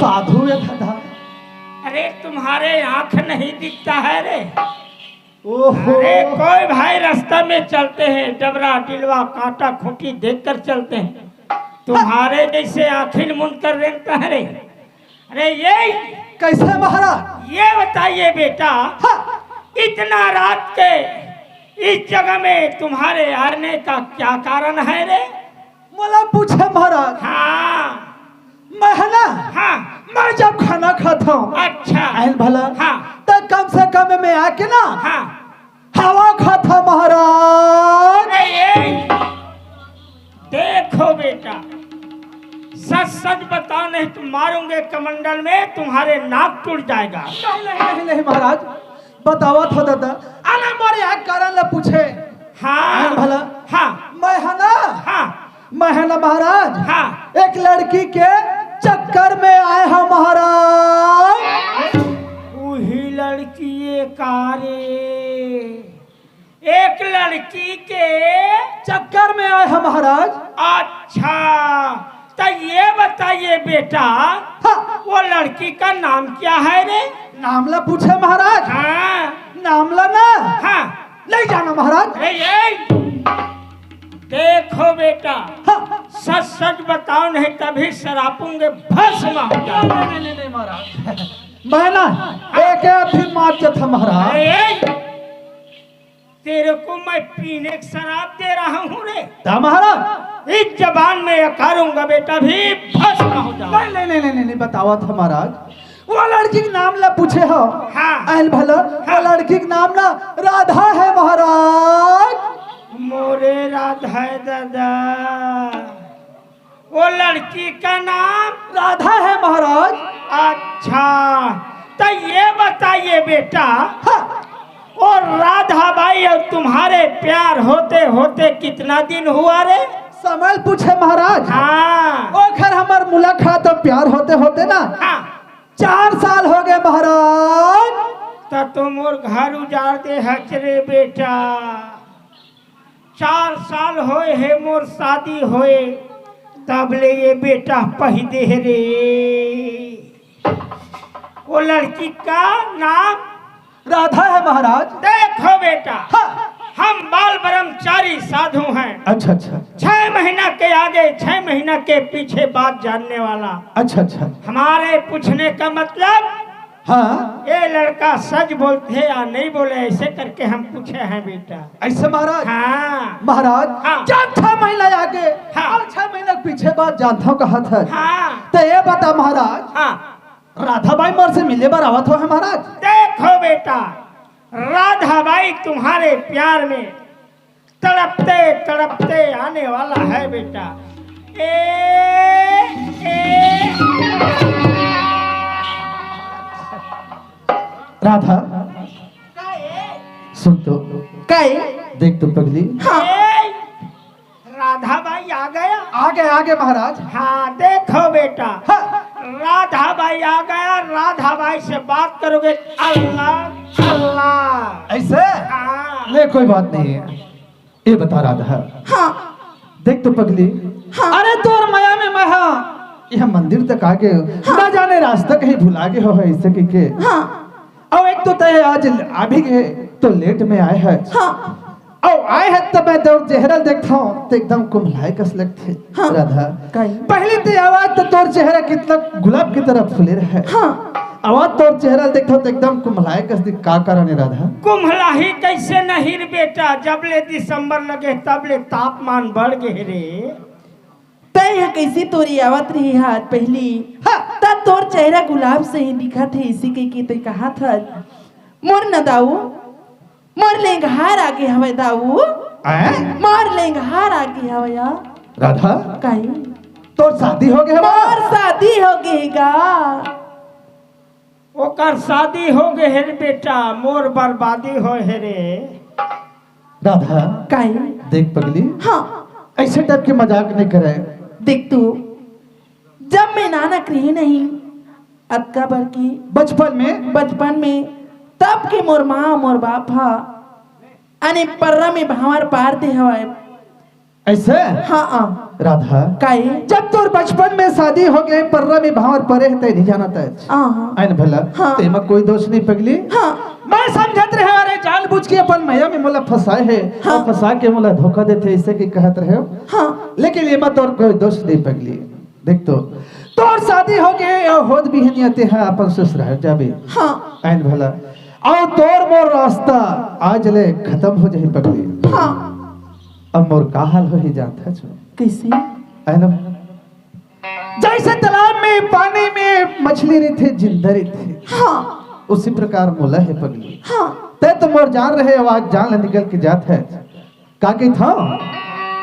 साधु है दादा। अरे, तुम्हारे आंख नहीं दिखता है रे? ओहो। अरे, कोई भाई रास्ता में चलते हैं, डबरा, डिलवा, कांटा, खूंटी देखकर चलते हैं। तुम्हारे जैसे आंखें मूंद कर रेंगता है रे? अरे, ये कैसे महाराज? ये बताइए बेटा, हाँ। इतना रात के इस जगह में तुम्हारे आने का क्या कारण है रे? मोला पूछे महाराज। हाँ। मैं है ना, हाँ। मैं जब खाना खाता हूँ, अच्छा। आयल भला, हाँ। तो कम से कम मैं आके ना, हाँ। हवा खाता महाराज। अरे, ये देखो बेटा, सच सच बताओ, नहीं तो मारूंगे कमंडल में, तुम्हारे नाक टूट जाएगा। नहीं, नहीं, नहीं, नहीं महाराज, बतावा था दादा। अरे, मोरे एक कारण ला पूछे। हाँ। आयल भला। हाँ। मैं है ना, हाँ। मैं है ना महाराज, हाँ। एक लड़की के चक्कर में आए हैं महाराज। वही लड़की ये कारे, एक लड़की के चक्कर में आए हैं महाराज। अच्छा, तो ये बताइए बेटा, हाँ। वो लड़की का नाम क्या है रे? नाम ला पूछे महाराज। हाँ। नाम ला ना, हाँ। ले जाना महाराज। अरे, ये देखो बेटा, हाँ। सच सच बताओ, नहीं तभी सरापूंगे, भस्म हो जाओ। नहीं, नहीं, नहीं, नहीं, महाराज। मैं ना एक एक फिर मार था महाराज। अरे, तेरे को मैं पीने की शराब दे रहा हूँ रे। ता महाराज। इस जबान में ये करूंगा बेटा, भी भस्म हो जाओ। नहीं, नहीं, नहीं, नहीं, नहीं, नहीं, बतावा था महाराज। वो लड़की के नाम ला पूछे हो। हाँ। आयल भला, वो हाँ। लड़की के नाम ना राधा है महाराज। मोरे राधा है दादा। वो लड़की का नाम राधा है महाराज। अच्छा, तो ये बताइए बेटा, हाँ। वो राधा बाई और तुम्हारे प्यार होते होते कितना दिन हुआ रे? समय पूछे महाराज। हाँ। ओखर हमर मुलाकात और प्यार होते होते ना, हाँ। चार साल हो गए महाराज। तो तुम और घर उजाड़ दे हच रे बेटा। चार साल होए हे मोर शादी होए, तब ले ये बेटा पही दे हे रे। वो लड़की का नाम राधा है महाराज। देखो बेटा, हाँ। हम बाल ब्रह्मचारी साधु हैं। अच्छा, अच्छा। छह महीना के आगे, छह महीना के पीछे बात जानने वाला। अच्छा, अच्छा। हमारे पूछने का मतलब हाँ। ये लड़का सच बोलते हैं या नहीं बोले, ऐसे करके हम पूछे हैं बेटा। ऐसे महाराज? हाँ। महाराज, हाँ। जब छह महीना आगे हाँ। और छह महीना पीछे बात जानता हूँ कहा था। हाँ। तो ये बता महाराज, हाँ। राधा बाई मोर से मिले बर आवत हो है महाराज? देखो बेटा, राधा बाई तुम्हारे प्यार में तड़पते तड़पते आने वाला है बेटा। ए, ए। राधा, सुन तो। काहे? देख तो पगली। हाँ। ए, राधा बाई आ गया। आ गए, आ गए महाराज। हाँ, देखो बेटा। हाँ। राधा बाई आ गया, राधा बाई से बात करोगे, अल्लाह, अल्लाह। ऐसे? हाँ। ले, कोई बात नहीं है। ये बता राधा। हाँ। देख तो पगली। हाँ। अरे तोर मया में मैं हाँ। यह मंदिर तक आ गए। हाँ। ना जाने रास्ता कहीं भुला गए हो है इसे के, के। हाँ। और एक तो तय आज आ भी गए तो लेट में आए है। हाँ। और आए है तब मैं तोर चेहरा देखता हूँ तो एकदम कुम्हलाए कस लगते। हाँ। राधा। काई? पहले ते आवाज तो तोर चेहरा कितना गुलाब की तरह फुले रहे। हाँ। अब तोर चेहरा देखथव त एकदम कुम्हलाए कस दिख, का कारण है राधा? कुम्हलाही कैसे नहीं रे बेटा, जब ले दिसंबर लगे तब ले तापमान बढ़ गए रे। तय ह कैसे तोरी आवत रही हाथ पहली, हाँ। त तोर चेहरा गुलाब से ही दिखत है, इसी के, के तय कहा था मोर न दाऊ। मोर लेंगहार आगे हवय दाऊ। हैं? मोर लेंगहार आगे हवय या। राधा, काई? तोर शादी हो गए हवय? मोर शादी हो गए गा। ओकर शादी हो गए हे रे बेटा, मोर बर्बादी हो हे रे। राधा, काई? देख पगली, हाँ। ऐसे टाइप के मजाक नहीं करे। देख तू, जब मैं नानक रही नहीं, अतका बर की बचपन में? बचपन में, तब के मोर माँ, मोर बाप हा, अने पर्रा में भांवर पार दे हवय। ऐसे? हाँ, हाँ। राधा, काई? जब तोर बचपन में शादी हो गए, पर्रा में भांवर परे हे, तैं नहीं जानत हस। हाँ, हाँ। आइन भला, हाँ। तेमा कोई दोष नहीं पगली। हाँ। मैं समझत रहे, अरे जानबूझ के अपन मया में मोला फंसाए हे, हाँ। अउ फंसा के मोला धोखा देथे, ऐसे के कहत रहे हो। हाँ। लेकिन एमा तोर कोई दोष नहीं पगली। देख तो, तोर शादी हो गए, अउ होत बिहनिया तेहा अपन ससुराल जाबे। हाँ। आइन भला, अउ तोर मोर रास्ता आज ले खत्म हो जाही पगली। हाँ। अब मोर का हाल होही जानत हस? कैसे? आइन, जैसे तालाब में पानी में मछली रहिथे, जिंदा रहिथे, हाँ। उसी प्रकार मोला हे पगली। हाँ। तैं तो मोर जान रहे, अउ आज जान ले निकल के जात हस। का कहिथंव?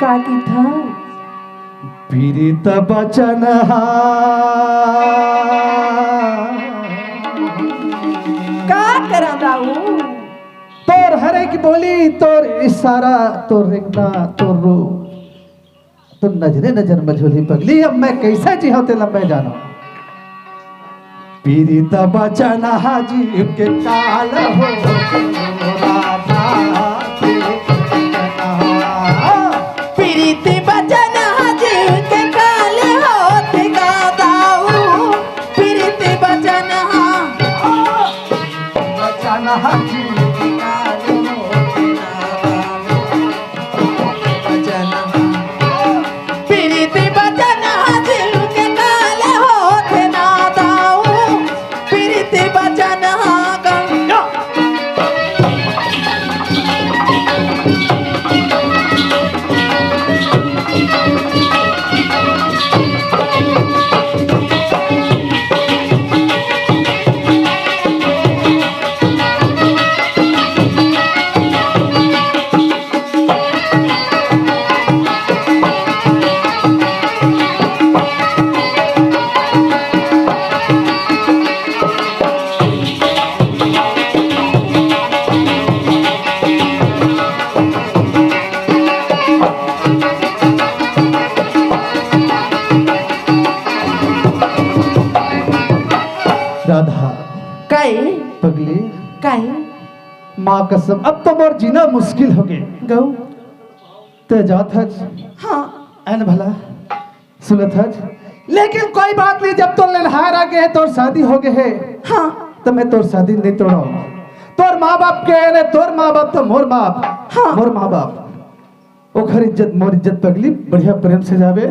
का कहिथंव? पीरित बचन हा। का करंव दाऊ? तोर हर एक बोली, तोर इशारा, तोर रेंगना, तोर रूप, तोर नजरे नजर में झूलही पगली। अब मैं कैसे जीहूं तेला मैं जानंव। पीरित बचन हा जीव के काल हो, राधा के बचन हा। पीरित बचन हा जीव के काल होथे गा दाऊ, पीरित बचन हा। बचन हा जीव के काल होथे गा दाऊ। पीरित बचन हा जीव के काल होथे ना दाऊ, पीरित बचन हा गंगा। राधा। काई? पगली। काई? माँ कसम, अब तो मोर जीना मुश्किल हो गए। गऊ। तैं जात हस। हाँ। आइन भला, सुनत हस। लेकिन कोई बात नहीं, जब तोर लेनहार आ गए हे, तोर शादी हो गए हे, हाँ। तो मैं तोर शादी नहीं तोड़ंव। तोर माँ बाप के ने, तोर माँ बाप तो मोर बाप, हाँ। मोर माँ बाप। ओखर इज्जत, मोर इज्जत पगली, बढ़िया प्रेम से जाबे।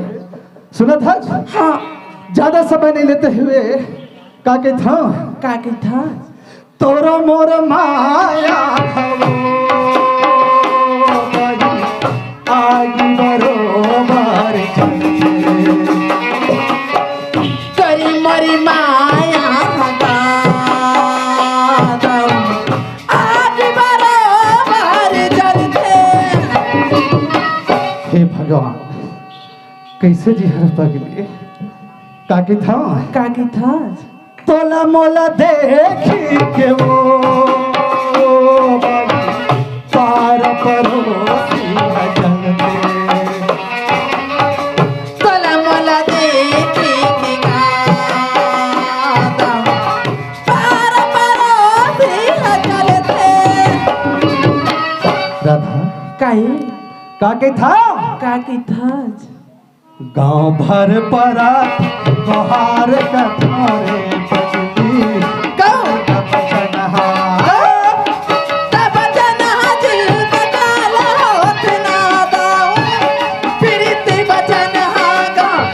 सुनत हस? हाँ। ज्यादा समय नहीं लेते हुए, का कहिथंव? का कहिथंव? तोर मोर माया हवो, आगी बरोबर जलथे। तोर मोर माया हवो, आगी बरोबर जलथे। हे भगवान, कैसे जीहूं पगली? का कहिथंव? का कहिथंव? तोला मोला देखी के ओ पार परोसी ह जलथे। तोला मोला देखी के गा दाऊ, पार परोसी ह जलथे। राधा। काई? का कहिथंव? का कहिथंव? गांव भर परा तोहार कथा रे पगली। गांव। बचन हा। तब जनहा जीव के काल होत ना दाऊ, प्रीति बचन हा गांव।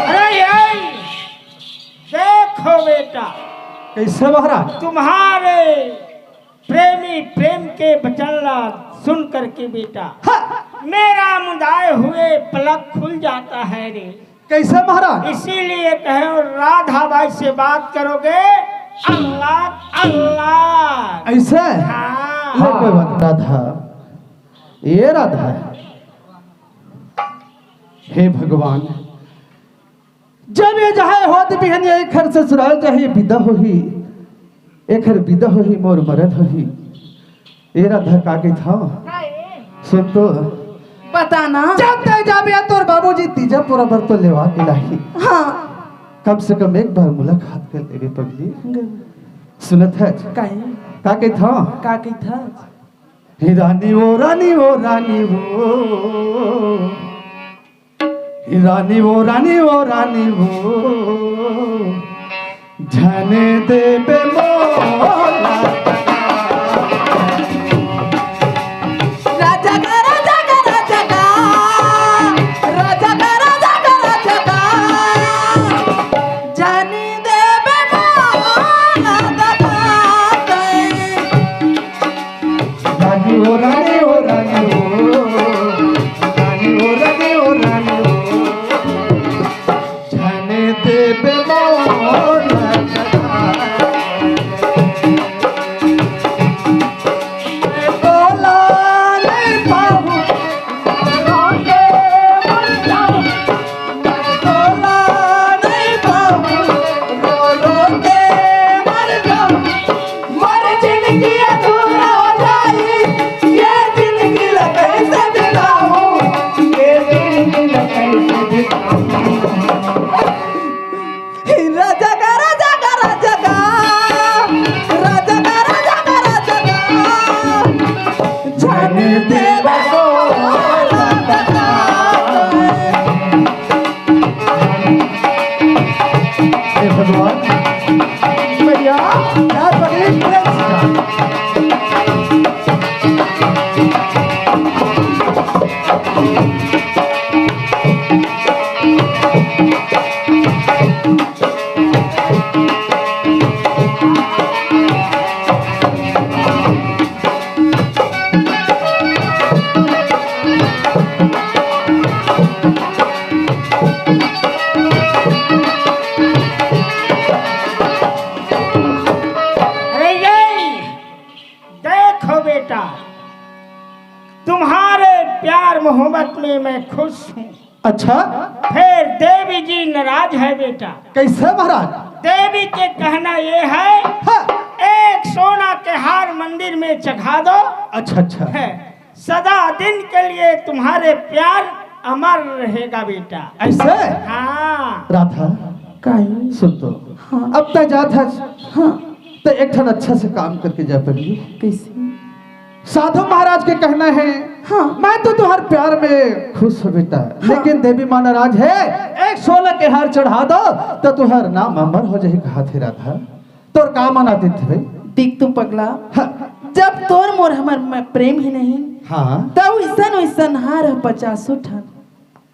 अरे ये देखो बेटा, कैसे महाराज? तुम्हारे प्रेमी प्रेम के वचन ला सुन करके बेटा, हाँ। मेरा मुदाए हुए पलक खुल जाता है रे। कैसे महाराज? इसीलिए कहे, राधा बाई से बात करोगे, अल्लाह, अल्लाह। ऐसे? हाँ। ले कोई बात, राधा, ये राधा। हे भगवान, जब ये जाहे होत बिहनिया, एखर ससुराल जाही, बिदा होही, एखर बिदा होही, मोर मरन होही। ए राधा, का कहिथंव? सुन तो। बता ना। जब तैं जाबे, तोर बाबूजी तीजा पोरा बर तो लेवा के लाही। हाँ। कम से कम एक बार मुलाकात कर लेबे पगली। सुनत हस? काहे? का कहिथंव? का कहिथंव? हे रानी वो, रानी वो, रानी वो। रानी वो, रानी वो, रानी वो, झन देबे मोला। राजा का, राजा का, राजा का, राजा का, राजा का, राजा का, झन देबे मोला दगा। रानी ओ, रानी ओ, रानी ओ, रानी ओ, रानी ओ, रानी ओ, झन देबे मोला दगा। बोला नहीं पाहूँ, बोला नहीं पाहूँ, रो रो के मर जाऊँ। मोर जिंदगी अधूरा हो जाई, ये जिंदगी ला कैसे बिताऊं, ये जिंदगी ला कैसे बिताऊं। राजा का, राजा का, राजा का, राजा का, राजा का, राजा का, झन देबे मोला दगा। हे भगवान, भैया, यार, बड़ी प्रेम से। अरे ये, देखो बेटा, तुम्हारे प्यार मोहब्बत में मैं खुश हूँ। अच्छा। फिर देवी जी नाराज है बेटा। कैसे महाराज? देवी के कहना ये है, हाँ। एक सोना के हार मंदिर में चढ़ा दो। अच्छा, अच्छा। है, सदा दिन के लिए तुम्हारे प्यार अमर रहेगा बेटा। ऐसे? हाँ। राधा, काहे? सुन तो। हाँ। अब तैं जात हस। हाँ। तो एक ठन अच्छा से काम करके जा पगली। कैसे? साधु महाराज के कहना है, हाँ। मैं तो तुहार प्यार में खुश हूँ बेटा, हाँ। लेकिन देवी माँ नाराज है, एक सोना के हार चढ़ा दो तो तुहार नाम अमर हो जाही, कहाथे राधा। तोर का मन आतिथे भाई? देख तो पगला, हाँ। जब तोर मोर हमर म-, प्रेम ही नहीं, हाँ। तब इसन इसन हार ह पचासो ठन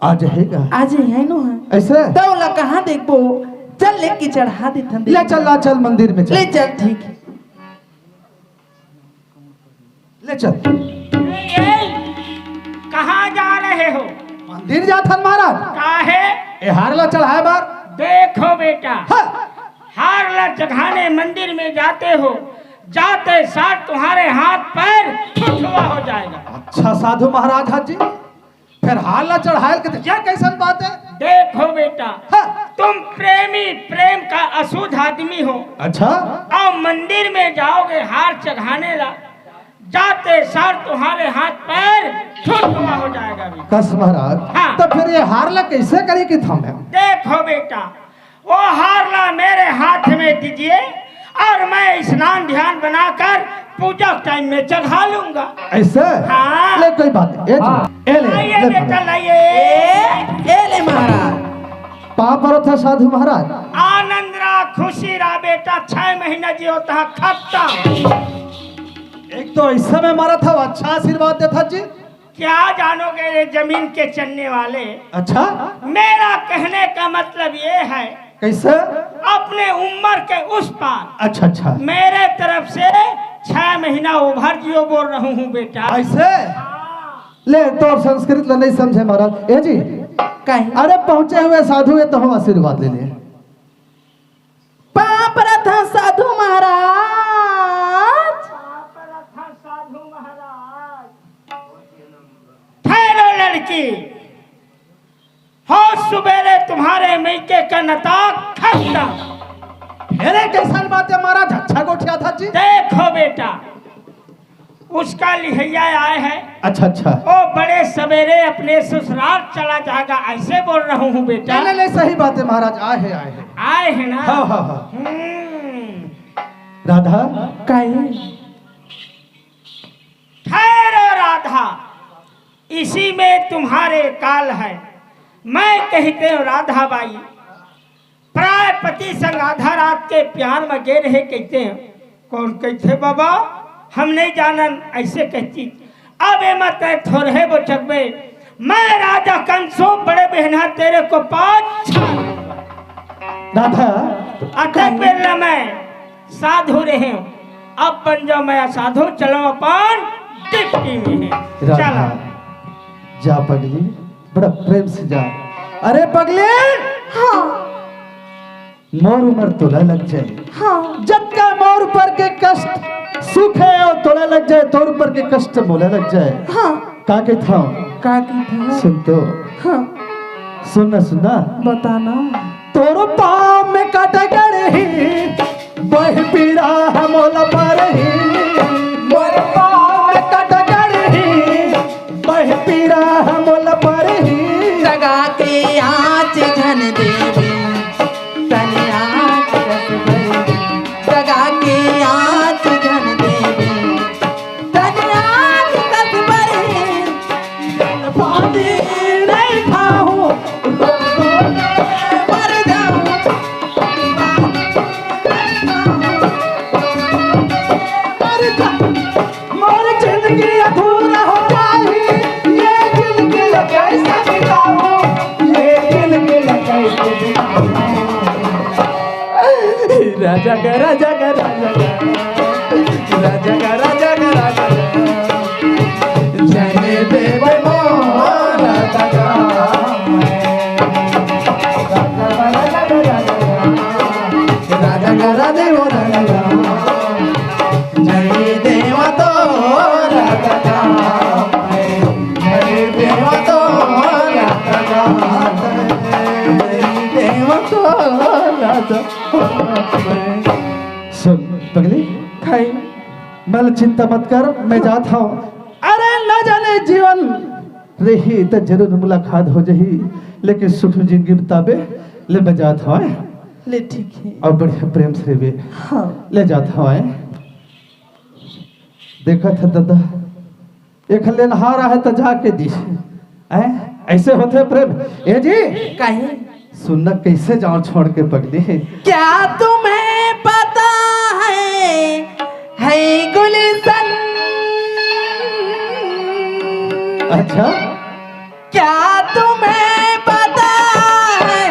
आ जाही का? आ जाही, है नो, हाँ। ऐसे? तब ओला कहाँ देखबो? चल लेके चढ़ा देथन, ले देख। चल, ला चल मंदिर में चल। ले चल, ठीक है। ले चल। ए, ए, कहाँ जा रहे हो? मंदिर जाथन महाराज। काहे? ए हार ला चढ़ाए बर। देखो बेटा, हाँ। हार ला चढ़ाने मंदिर में जाते हो, जाते साथ तुम्हारे हाथ पैर थुथुआ हो जाएगा। अच्छा साधु महाराज, हाँ जी, फिर हार ला चढ़ायल के तो यह कैसन बात है? देखो बेटा, हाँ। तुम प्रेमी, प्रेम का अशुद्ध आदमी हो। अच्छा। और मंदिर में जाओगे हार चढ़ाने ला, जाते सार तुम्हारे हाथ पैर थुथुआ हो जाएगा बेटा। कस महाराज, हाँ। तो फिर ये हार ला कैसे करे कि थामे? देखो बेटा, वो हार ला मेरे हाथ में दीजिए और मैं स्नान ध्यान बनाकर पूजा टाइम में चढ़ा लूंगा। ऐसे? हाँ। ले कोई बात नहीं। ए जी, हाँ। ए ले, लाइए ले बेटा, पकड़। लाइए। ए, ए ले महाराज। पाँव परत हँव साधु महाराज। आनंद रहा, खुशी रहा बेटा, छह महीना जियो तहाँ खत्म। एक तो ऐसे में मरत हव, अच्छा आशीर्वाद देथस जी। क्या जानोगे रे जमीन के चलने वाले? अच्छा। मेरा कहने का मतलब ये है, कैसे? अपने उम्र के उस पार। अच्छा, अच्छा। मेरे तरफ से छह महीना उभर जियो बोल रहा हूँ बेटा। ऐसे? ले, तोर संस्कृत ला नहीं समझे महाराज। ए जी, कहीं। अरे, पहुंचे हुए साधु हे, तहूं आशीर्वाद ले ले। पाँव परत हंव साधु महाराज। पाँव परत हंव साधु महाराज। ठहरो लड़की, हो सुबेरे तुम्हारे मइके का नता खत्म। फेर ए कइसन बात हे महाराज, अच्छा गोठियाथस जी। देखो बेटा, उसका लिहइया आए हे। अच्छा, अच्छा। ओ बड़े सबेरे अपने ससुराल चला जाएगा, अइसे बोल रहा हूँ बेटा। नहीं, नहीं, नहीं, सही बात हे महाराज, आए हे, आए हे। आए हे ना? हाँ, हाँ, हाँ। हम्म। राधा। कहीं। ठहरो राधा, इसी में तुम्हारे काल हे। मैं कहितेंव राधा बाई, प्राय पति संग आधा रात के प्यार म गे रहे कहितेंव। कोन कहिथे बबा, हम नइ जानन, अइसे कहितिस। अब एमा तैं थोरहे बोचकबे, मैं राजा कंसो बड़े बहिना तेरे को पाछा। राधा। अतक बेर ले मैं साधु रहेंव, अब बन जाओ मैं असाधु, चलो अपन डिप्टी में हे। राधा, चलो। जा पगली, बड़ा प्रेम से जा। अरे पगली! हाँ। मोर उमर तोला लग जाए। हाँ। जतका मोर ऊपर के कष्ट सुख हे, अउ तोला लग जाए, तोर ऊपर के कष्ट मोला लग जाए। हाँ। का कहिथंव? का कहिथंव? सुन तो। हाँ। सुन ना, सुन ना। बता ना। तोर पाँव में कांटा गड़ही, बहे पीरा ह मोला बरही। मोर पाँव में कांटा गड़ही, बहे पीरा ह मोला बरही। जगा के आँच झन देबे, तन आँच कस बरही। जगा के आँच झन देबे, तन आँच कस बरही। पानी नहीं खाऊं, मर जाऊं। मर जा-, मोर जिंदगी अधूरा हो जाही, ये जिंदगी कैसे बिताऊं, ये जिंदगी कैसे बिताऊं। राजा का, राजा का, राजा का, राजा का, राजा का, राजा का। जने देवे मोरा दगा। राजा का, राजा का, राजा का। राजा का, राजा का, राजा का। जने देवा तो राजा का। जने देवा तो राजा का। जने देवा तो राजा। सुन पगली, खाई। मैं ल चिंता मत कर, मैं जात हंव। अरे न जाने जीवन रही त जरूर मुलाकात हो जाही, लेकिन सुख में जिंदगी बिताबे। ले मैं जात हंव। ले ठीक हे। अउ बढ़िया प्रेम से रहिबे। हाँ। ले जात हंव। देखत हस ददा, एक लेनहार आहे त जाके दिस। हैं? अइसे होथे प्रेम। ए जी। कहीं। सुन ना, कइसे जांव छोड़ के पगली। क्या तुम्हें पता है, है गुलशन? अच्छा। क्या तुम्हें पता है,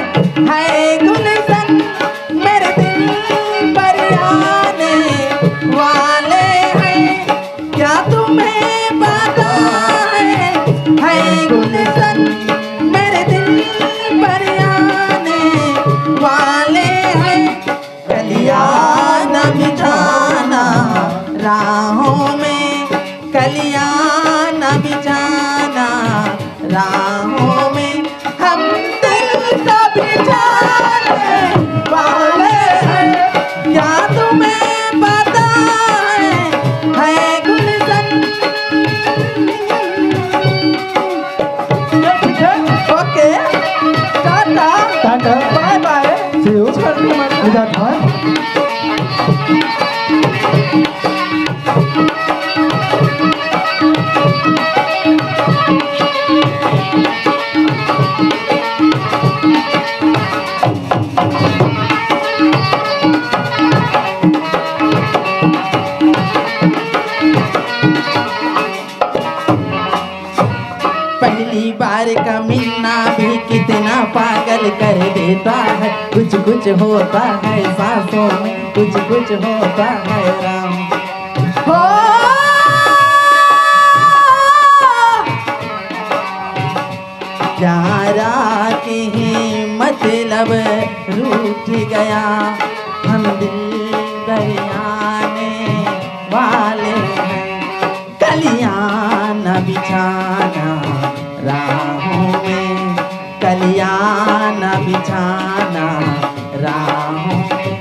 है गुलशन मेरे दिल पर आने वाले हैं। क्या तुम्हें पता है, है गुलशन मेरे दिल पर आने वाले हैं। कलियां न बिछाना राहों में, कलियां न बिछाना राहों में, हम दिल का बिछाने वाले हैं। क्या तुम्हें पता है, है गुलशन? ये ठीक है? ओके, टाटा। टाटा। बाय बाय। See you। छोड़ दो मत। विदा था। पहली बार का मिलना भी कितना पागल कर देता है। कुछ कुछ होता है सांसों में, कुछ कुछ होता है राम। हो, प्यारा अब रूठ गया, हम दिल दरियाने वाले हैं। कलियां न बिछाना राहों में, कलियां न बिछाना राहों में।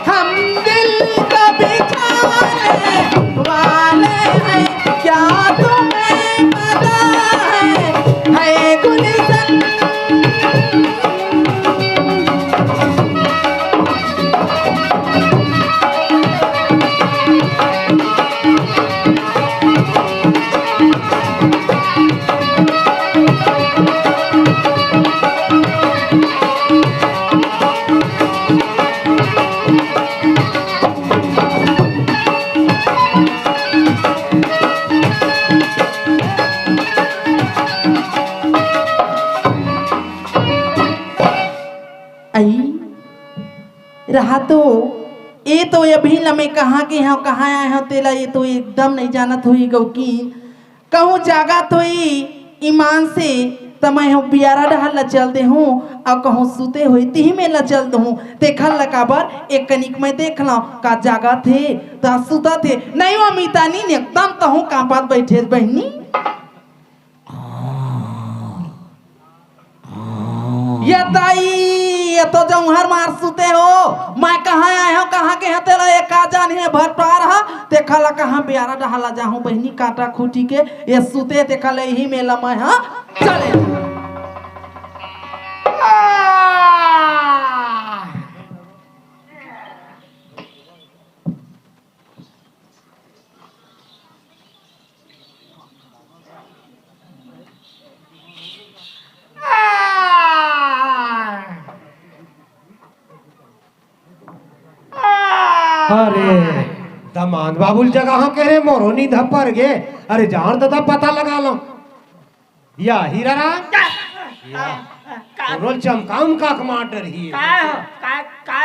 हम दिल का बिछाने वाले हैं, क्या तुम्हें पता है, है गुलशन। अई, रहा तो, ए तो अभी ल मैं कहाँ गे हंव, कहाँ आए हंव, तेला ए तो एकदम नइ जानत होही गौकी। कहूँ जागत होही ईमान से, त मैं हो बियारा डहर ल चल देहूँ, अउ कहूँ सुते होही, तिही में ल चल देहूँ। तेखर ल काबर, एक कनिक मैं देख लंव, का जागत हे, त सुतत हे। नहीं वो मितानी, एकदम तहूँ कांपत बइठे बहिनी। ये दाई, ये तो जौहर मार सुते हो। मैं कहाँ आए हंव, कहाँ गे हंव, तेला ए का जानही भरपार ह। तेखर ल कहाँ बियारा डहर ल जाहूँ बहिनी, कांटा खूंटी के, ए सुते, तेखर ले इही में ल मैं ह चले। आ! अरे, दमांद बाबू ल जगाहूं कहे रहेंव, मोरो नींद ह पर गे। अरे, जांव ददा पता लगा लंव। या हीरा राम? का? या। का? कोनो ल चमका उमका के मार डरही। का हो? का, का?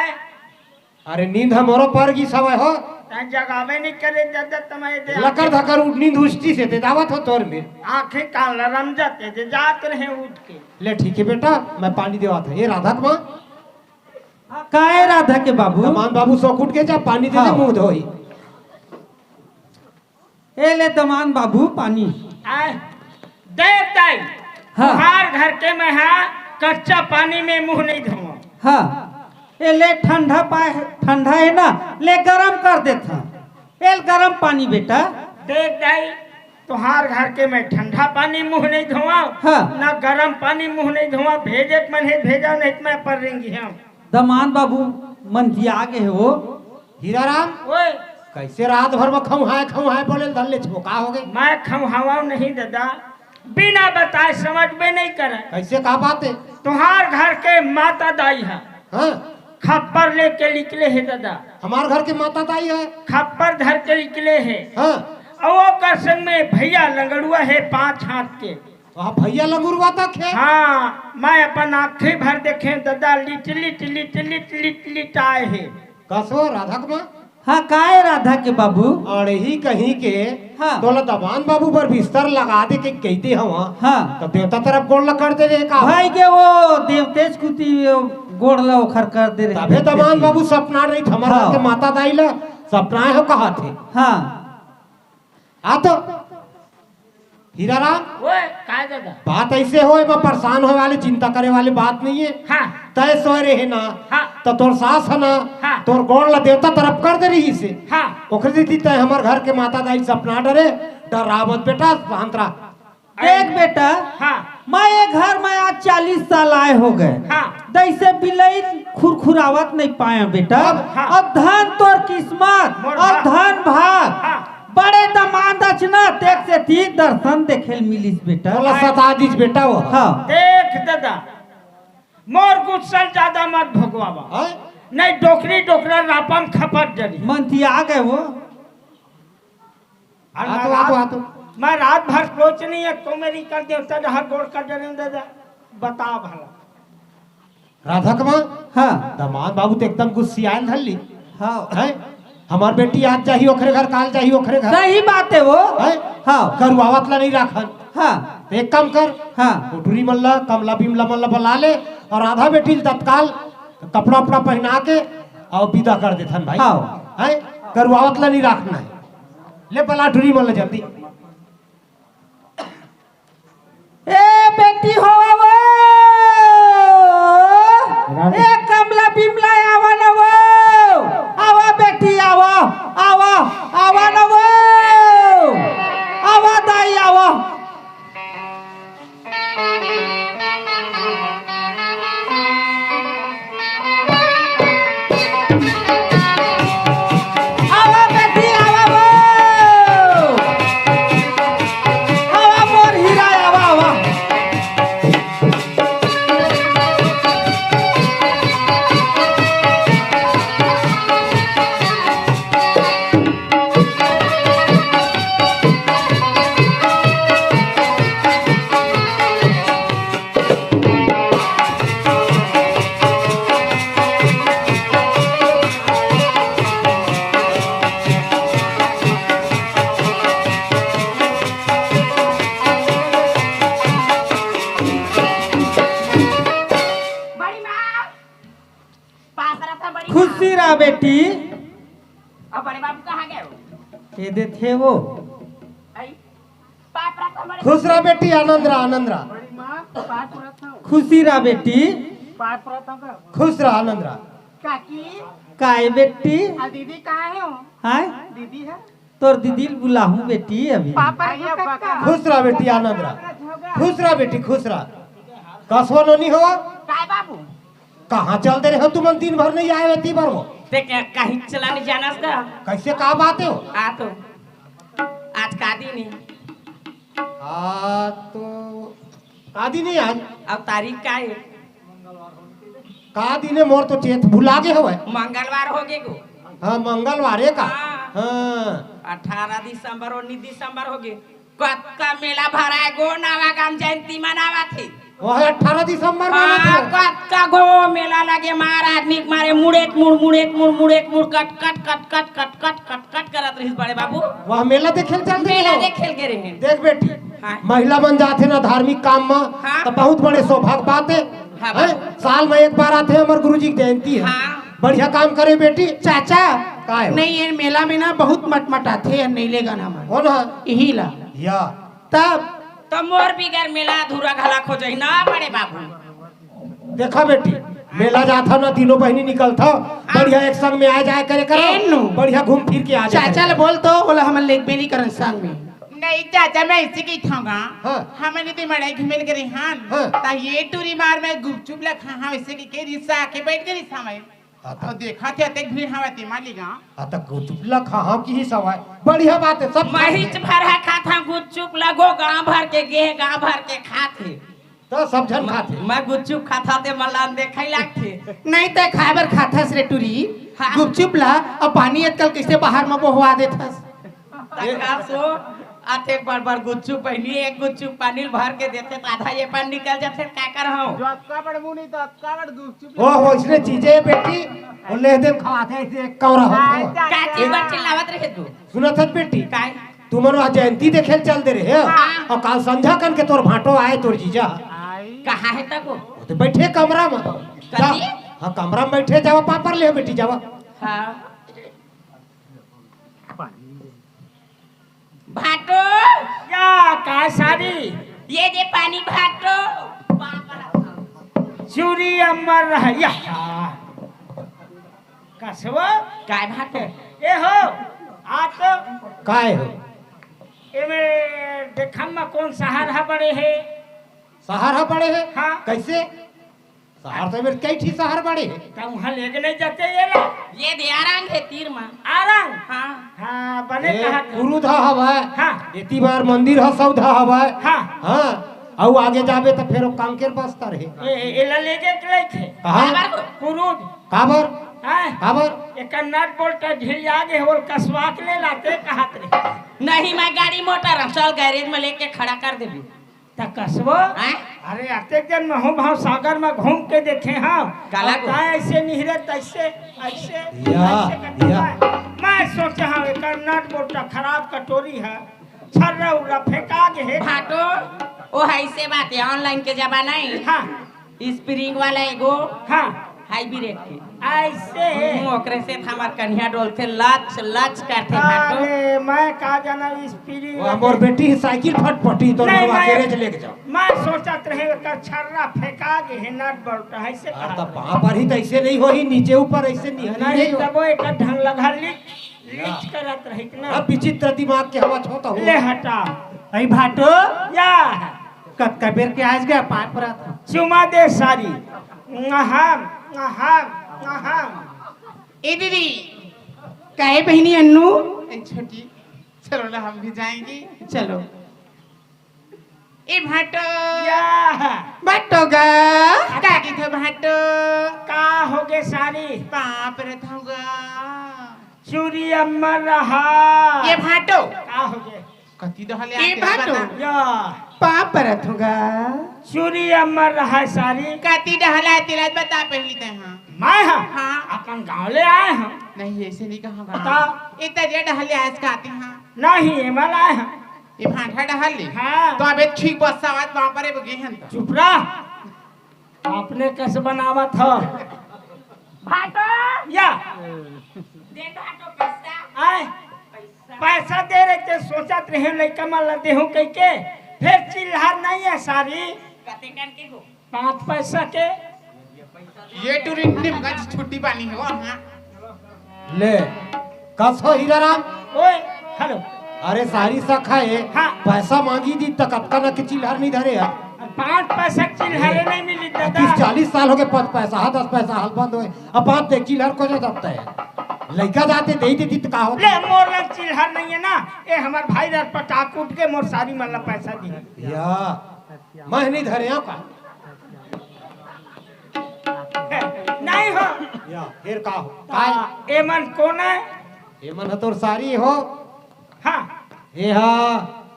अरे नींद ह मोरो पर गिस हवय हो। तैं जगाबे नइ करे ददा, त मैं दे लकर धकर उठ, नींद उठतिस हे ते दावत हो तोर में। आंखें कान ल रमजत हे, जे जात रहे उठ के। ले ठीक हे बेटा, मैं पानी देवात हंव। ए राधा के माँ। हाँ, का हे राधा के बाबू? दमांद बाबू सोक उठ गे, जा पानी दे दे, हाँ। मुंह धोही। ए ले दमांद बाबू पानी। आय, देख दाई, हाँ। तुहार घर के मैं हा कच्चा पानी में मुंह नइ धोवंव। हाँ, ए ले ठंडा पाए, ठंडा हे ना, ले गरम कर देथंव। ए ले गरम पानी बेटा। देख दाई, तुहार घर के मैं ठंडा पानी मुंह नइ धोवंव, हाँ। ना गरम पानी मुंह नइ धोवंव, भेजे के मन हे भेजव, नहीं त मैं पर रेंगी हंव। दमांद बाबू मन जिया गे हे वो। हीरा राम, ओए। कइसे रात भर म खंउहाय खंउहाय बोले ल धर लेथस, का होगे? मैं खंउहावंव नहीं ददा, बिना बताए समझबे नइ करे। कइसे, का बात हे? तुहार घर के माता दाई ह। हाँ। खप्पर लेके निकले हे ददा। हमार घर के माता दाई ह। खप्पर धर के निकले हे। हाँ। अउ ओकर संग में भइया लंगड़ुआ हे पांच हाथ के। वहाँ भइया लंगुरवा तक हे। हाँ, मैं अपन आंखी भर देखेंव ददा, लिट लिट लिट लिट लिट लिट आए हे। कस वो राधा के माँ? हाँ, का हे राधा के बाबू? अड़ही कहीं के, हाँ। तोला दमांद बाबू बर बिस्तर लगा दे के कहि दे हंव। हाँ। त देवता तरफ गोड़ ल कर दे रे का? भाई के वो देवतेच कुती गोड़ ल ओखर कर दे रहे। तभे दमांद बाबू सपना रही, हमर हाँ। के माता दाई ल सपनाए हो कहाथे। हाँ। आ तो हीरा राम, ओए, काय ददा? बात अइसे होय, एमा परेशान होय वाली, चिंता करे वाली बात नइ हे। हाँ। तैं सोए रहे ना, हाँ। त तोर सास ह ना, हाँ। तोर गोड़ ल देवता तरफ कर दे रहिस हे। हाँ। ओखरे सेती तैं हमर घर के माता दाई ल सपना डरे, डरा मत बेटा, शांत रह। देख बेटा, हाँ। मैं ये घर में आज चालीस साल आए होगे। हाँ। जइसे बिलई खुरखुरावत नइ पाएंव बेटा। अब, हाँ। अब धन तोर किस्मत, मोर अब भाग। धन भाग। हाँ। बड़े दमांद अस ना, तेखर सेती दर्शन देखे ल मिलिस बेटा। तोला सता दिस बेटा वो। हाँ। देख ददा, मोर गुस्सा ल जादा मत भगवावा। हाँ? नहीं डोकरी डोकरा रापा म खपट डरही। मन तिया गे वो। अउ आ तो, मैं आ तो, रात, आ तो। मैं रात भर सोचेंव, एक तो मेर कर देवता डहर गोड़ कर डरेंव ददा, बता भला। राधा के माँ? हाँ। दमांद बाबू तो एकदम गुस्सियाए ल धर लिस। हाँ। हैं? हमर बेटी आज जाही ओखरे घर, काल जाही ओखरे घर। सही बात हे वो। हैं? हाँ। करुआवत ला नइ राखन। हाँ। त एक काम कर, हाँ। कोठरी मन ला, कमला बिमला मन ला बला ले, अउ आधा बेटी ल तत्काल कपड़ा उपड़ा पहिना के अउ बिदा कर देथन भाई। हाँ। हैं? करुआवत ला नहीं राखना हे। ले बला टूरी मन ला जल्दी। ए बेटी हो आवो। रानी। ए कमला बिमला आवा न वो। आवा बेटी आवा। आवा। आवा न वो। आवा दाई आवा। आवा बेटी, आवा वो। आवा मोर हीरा, आवा, आवा। बड़ी माँ, पास रहा था बड़ी खुशी माँ। रहा बेटी। अब बड़े बाबू कहाँ गए हो? ये देथे वो। आई, पास रहा था बड़े खुश रहा बेटी, आनंद रहा, आनंद रहा। बड़ी माँ, पास रहा था। खुशी रहा बेटी। पास रहा था का? खुश रहा, आनंद रहा। काकी। काय बेटी? आ दीदी कहाँ है हो? हाय? दीदी है? तोर दीदी ल बुलाहूं बेटी अभी। पापा आइया बका। खुश रहा बेटी, आनंद रहा। खुश रहा बेटी, खुश रहा। कसवा नोनी हो? काय बाबू? कहाँ चल दे रहे हो तुमन, दिन भर नहीं आए हो, ती भर हो। ते क्या कहीं चला नहीं जाना उसका? कैसे, का बात है हो? आ तो, आज का दिन है? आ तो, का दिन है आज? अब तारीख का है? का दिन हे, मोर तो चेत भुला गे हवय। मंगलवार हो गे गो। हाँ, मंगलवार हे का? हाँ। हाँ। अठारह दिसंबर, उन्नीस दिसंबर हो गे। कतका मेला भराय गो, नवा गाम जयंती मनावत हे। वह अठारह दिसंबर हाँ, मनाथे। कतका गो मेला लगे, मार आदमी के मारे मुड़े के मुड़, मुड़े के मुड़, मुड़े के मुड़, कट, कट, कट, कट, कट, कट, कट, कट करत रहिस बड़े बाबू। वह मेला देखे ल चल दे मेला हो। देखे ल गे रहे। देख बेटी, हाँ। महिला मन जाथे ना धार्मिक काम म, हाँ। त बहुत बड़े सौभाग्य बात हे। हाँ, हैं? बाबू। साल में एक बार आथे, हमर गुरुजी के जयंती हे। हाँ। बढ़िया काम करे बेटी। चाचा, काय हो? नहीं, ये मेला में ना बहुत मटमटाथे, नहीं ले गन हमन। हो ना? यही ला। या। तब? त मोर बिगर मेला अधूरा घला हो जाही ना बड़े बाबू। देखा बेटी, मेला जाथव ना, तीनों बहिनी निकलथव, हाँ। बढ़िया एक संग में आए जाए करे करो, ए नु। बढ़िया घूम फिर के आ जाए चाचा करो। ले बोल तो, बोला हमन लेगबे नहीं करन संग में। नहीं चाचा, मैं इसे की थाऊंगा। हाँ। हमन यदि मड़ई घूमे ल गे रहिन, हाँ। त ये टूरी मार में गुपचुप ला खाहूं, इसे की के रिसा के बैठ गे रिसा में। हाँ, त अउ देखा थे अतेक भीड़ हवय तेमा ले गा। हाँ, त गुपचुप ला खाहूं किहिस हवय, बढ़िया बात हे, सब खाथे। महिच भर हा खाथंव गुपचुप ला गो, गांव भर के गे, गांव भर के खाथे। त सब झन खाथे। मैं गुपचुप खाथंव ते मन ला अनदेखा ही लागथे। नहीं ते खाए बर खाथस रे टूरी। हाँ। गुपचुप ला अउ पानी अतकल कइसे बाहर म बोहवा देथस? त का सो, अतेक बड़ बड़ गुपचुप बहिनी, एक गुपचुप पानी ल भर के देथे त आधा ये पानी निकल जाथे, का करहूं? जो अतका बड़ मुंह नहीं त अतका बड़ गुपचुप। ओ हो, इसने चीजें बेटी, ओ ले दे खवाथे, ऐसे एक कौरा होथे। का चीज बर चिल्लावत रहे तू? सुनत हस बेटी? काय? तुमन वहाँ जयंती देखे ल चल दे रहे हो? हाँ। अउ काल संझा कन के तोर भांटो आए, तोर जीजा। कहाँ हे तको? वो तो बैठे कमरा में। कथी? हाँ, कमरा में बैठे, जावा पापड़ ले बेटी, जावा। हाँ। भांटो। या, का सारी? ये दे पानी भांटो। चूरी अमर रह, या। कसवा? काय भांटो? ए हो, आ तो। काय हो? एमे देखन म कोन सहर ह बड़े हे? सहर ह बड़े हे? हाँ। कैसे? सहर तो मेरे कई ठी सहर बड़े हे। त उहाँ लेगे नहीं जाते ये ला। ये दे आरंग हे तीर मा। आरंग? हाँ। हाँ, बने ए, कहा था। कुरुद ह हवय। हाँ। एती बार मंदिर ह सौधा हवय। हाँ। हाँ। अउ आगे जाबे त फेर ओ कांकेर बस्तर हे। ए, ए, एला लेगे के लइक हे। कहाँ? काबर? कुरुद। काबर? हाँ। काबर? एकर नट बोल्ट ढील आगे हे, ओल कसवा के ले लाते कहत रहे। नहीं, मैं गाड़ी मोटर हूँ, चल गैरेज में लेके खड़ा कर देबी। त कसबो? हैं? अरे, अतेक दिन महूं भांवसागर म घूम के देखे हंव। काला अउ को? काय ऐसे निहरे, तैसे, ऐसे, या, ऐसे करके या। काय? मैं सोचे हंव, एकर नट बोल्ट खराब कटोरी हे, छर्रा उर्रा फेंका गे हे। भांटो, ओ है ऐसे बात हे, online के जमाना हे। हाँ। स्प्रिंग वाला एगो हाँ। हाई ब्रेक के। ऐसे? हूँ, ओकरे से त हमर कनिहा डोलथे, लच लच करथे भाटो। अरे, मैं का जाना स्प्रिंग वो वाला। मोर बेटी ही साइकिल फटफटी तो नहीं, नवा मैं, गैरेज लेके जाओ। मैं सोचत रहे ओकर छर्रा फेंका गे हे, नट बोल्ट ऐसे अरे, कहा। त पाँव पर ही त ऐसे नहीं होही, नीचे ऊपर ऐसे नहीं, नहीं, नहीं हो। तबो एक ढंग लगा ली। लीच करत रहित ना। अब विचित्र दिमाग के हवा छोता हो। ले हटा। अई भाटो, या। कतका बेर के आज गया पाँव परत हँव। चुमा दे सारी। अहम, अहम, अहम। ए दीदी। काहे बहिनी अन्नू? ए छोटी, चलो ना, हम भी जाएंगे। चलो। ए भाटो। या। भाटो गा। का कहिथे भाटो? का होगे सारी? पाँव परत हँव गा। चूरी अम्मर रहा। ए भाटो। का होगे? कति डहले ए आते भाटो। बता। या। पाँव परत हँव गा। चूरी अम्मर रहा सारी। कति डहले आते ला बता पहली तैं हा। मैं हा? हाँ। अपन गाँव ले आए हँव। नहीं, ऐसे नहीं कहा गा। बता। इतना जे डहले आज का आते हा। नहीं, एमन आए हँव। ए भांठा डहर ले। हाँ। त अबे ठीक बस्सा आवाज वहाँ पर एगो गे हन त। चुप रह। अपने कस बनावत ह। भाटो। या। दे भाटो पैसा। आय। पैसा। पैसा दे रहे ते सोचत रहे लइका मन ला देहूँ कहिके। फेर चिल्हर नहीं हे सारी। कते कन के हो? पाँच पैसा के। ये टूरी नीमगंज छुट्टी पानी हो, हाँ। ले, कस हो हीराराम? ओए, हेलो। अरे सारी सखा हे, हाँ। पैसा मांगी दी त कतका न के चिल्हर नहीं धरे हे। पाँच पैसा के चिल्हरे नहीं मिली दादा। तीस चालीस साल होगे, पाँच पैसा, हाँ, दस पैसा हाल बंद होए। अब बात देख, चिल्हर को जो दबता हे। लइका जाते दे देती त का होता? ले, मोर लग चिल्हर नहीं हे ना, ए हमर भाई दर पटाक उठ के मोर सारी मन ला पैसा दी। या, मैं नहीं धरे हँव का? नहीं हो। या, फेर का हो? ता, काय? एमन कोन हे? एमन ह तोर सारी हो। हाँ। ए हा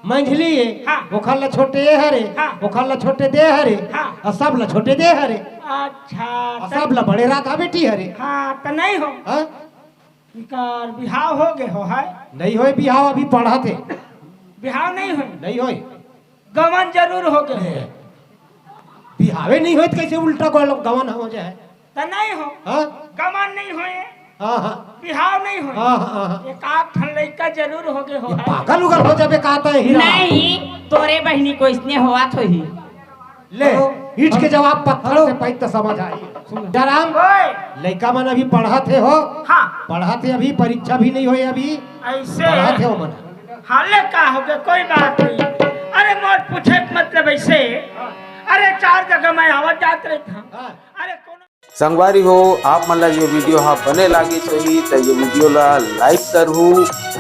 मंझली हे। हाँ। ओखर ला छोटे ए हरे। हाँ। ओखर ला छोटे दे हरे। हाँ। अउ सब ला छोटे दे हरे। अच्छा, अउ त सब ला बड़े राधा बेटी हरे। हाँ, त नहीं हो। हाँ? इकर बिहाव होगे हो हे? नहीं होय बिहाव, अभी पढ़त हे। बिहाव नहीं होय? नहीं होय। गवन जरूर होगे। ए, बिहावे नहीं होय त कैसे उल्टा गल-, गवन हो जाए? त नहीं हो। हाँ? गवन नहीं होय। हाँ, हाँ। बिहाव नहीं होय। हाँ, हाँ, हाँ। एक आध ठन लइका जरूर होगे हो ये हे। पागल उगल हो जाबे का त हीरा? नहीं, तोरे बहिनी को इसने होवत होही। ले, हेलो। ईंट के जवाब पत्थर हेलो। से पाई त समझ आई। सुन। जयराम, ओए। लइका मन अभी पढ़त हे हो। हाँ। पढ़त हे अभी, परीक्षा भी नहीं होय अभी। ऐसे? पढ़त हे ओमन। हाँ, ले का होगे, कोई बात नहीं। अरे मोर पूछे के मतलब ऐसे, अरे चार जगह मैं आवत जात रहित हँव। हाँ। अरे कोनो संगवारी हो, आप मन ला ये video हा बने लागिस होही त ये video ला like करहू,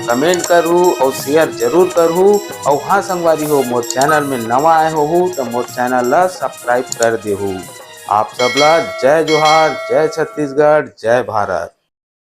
comment करहू अउ share जरूर करहू। अउ हाँ संगवारी हो, मोर channel में नवा आए होहू त मोर channel ला subscribe कर देहू। आप सब ला जय जोहार, जय छत्तीसगढ़, जय भारत।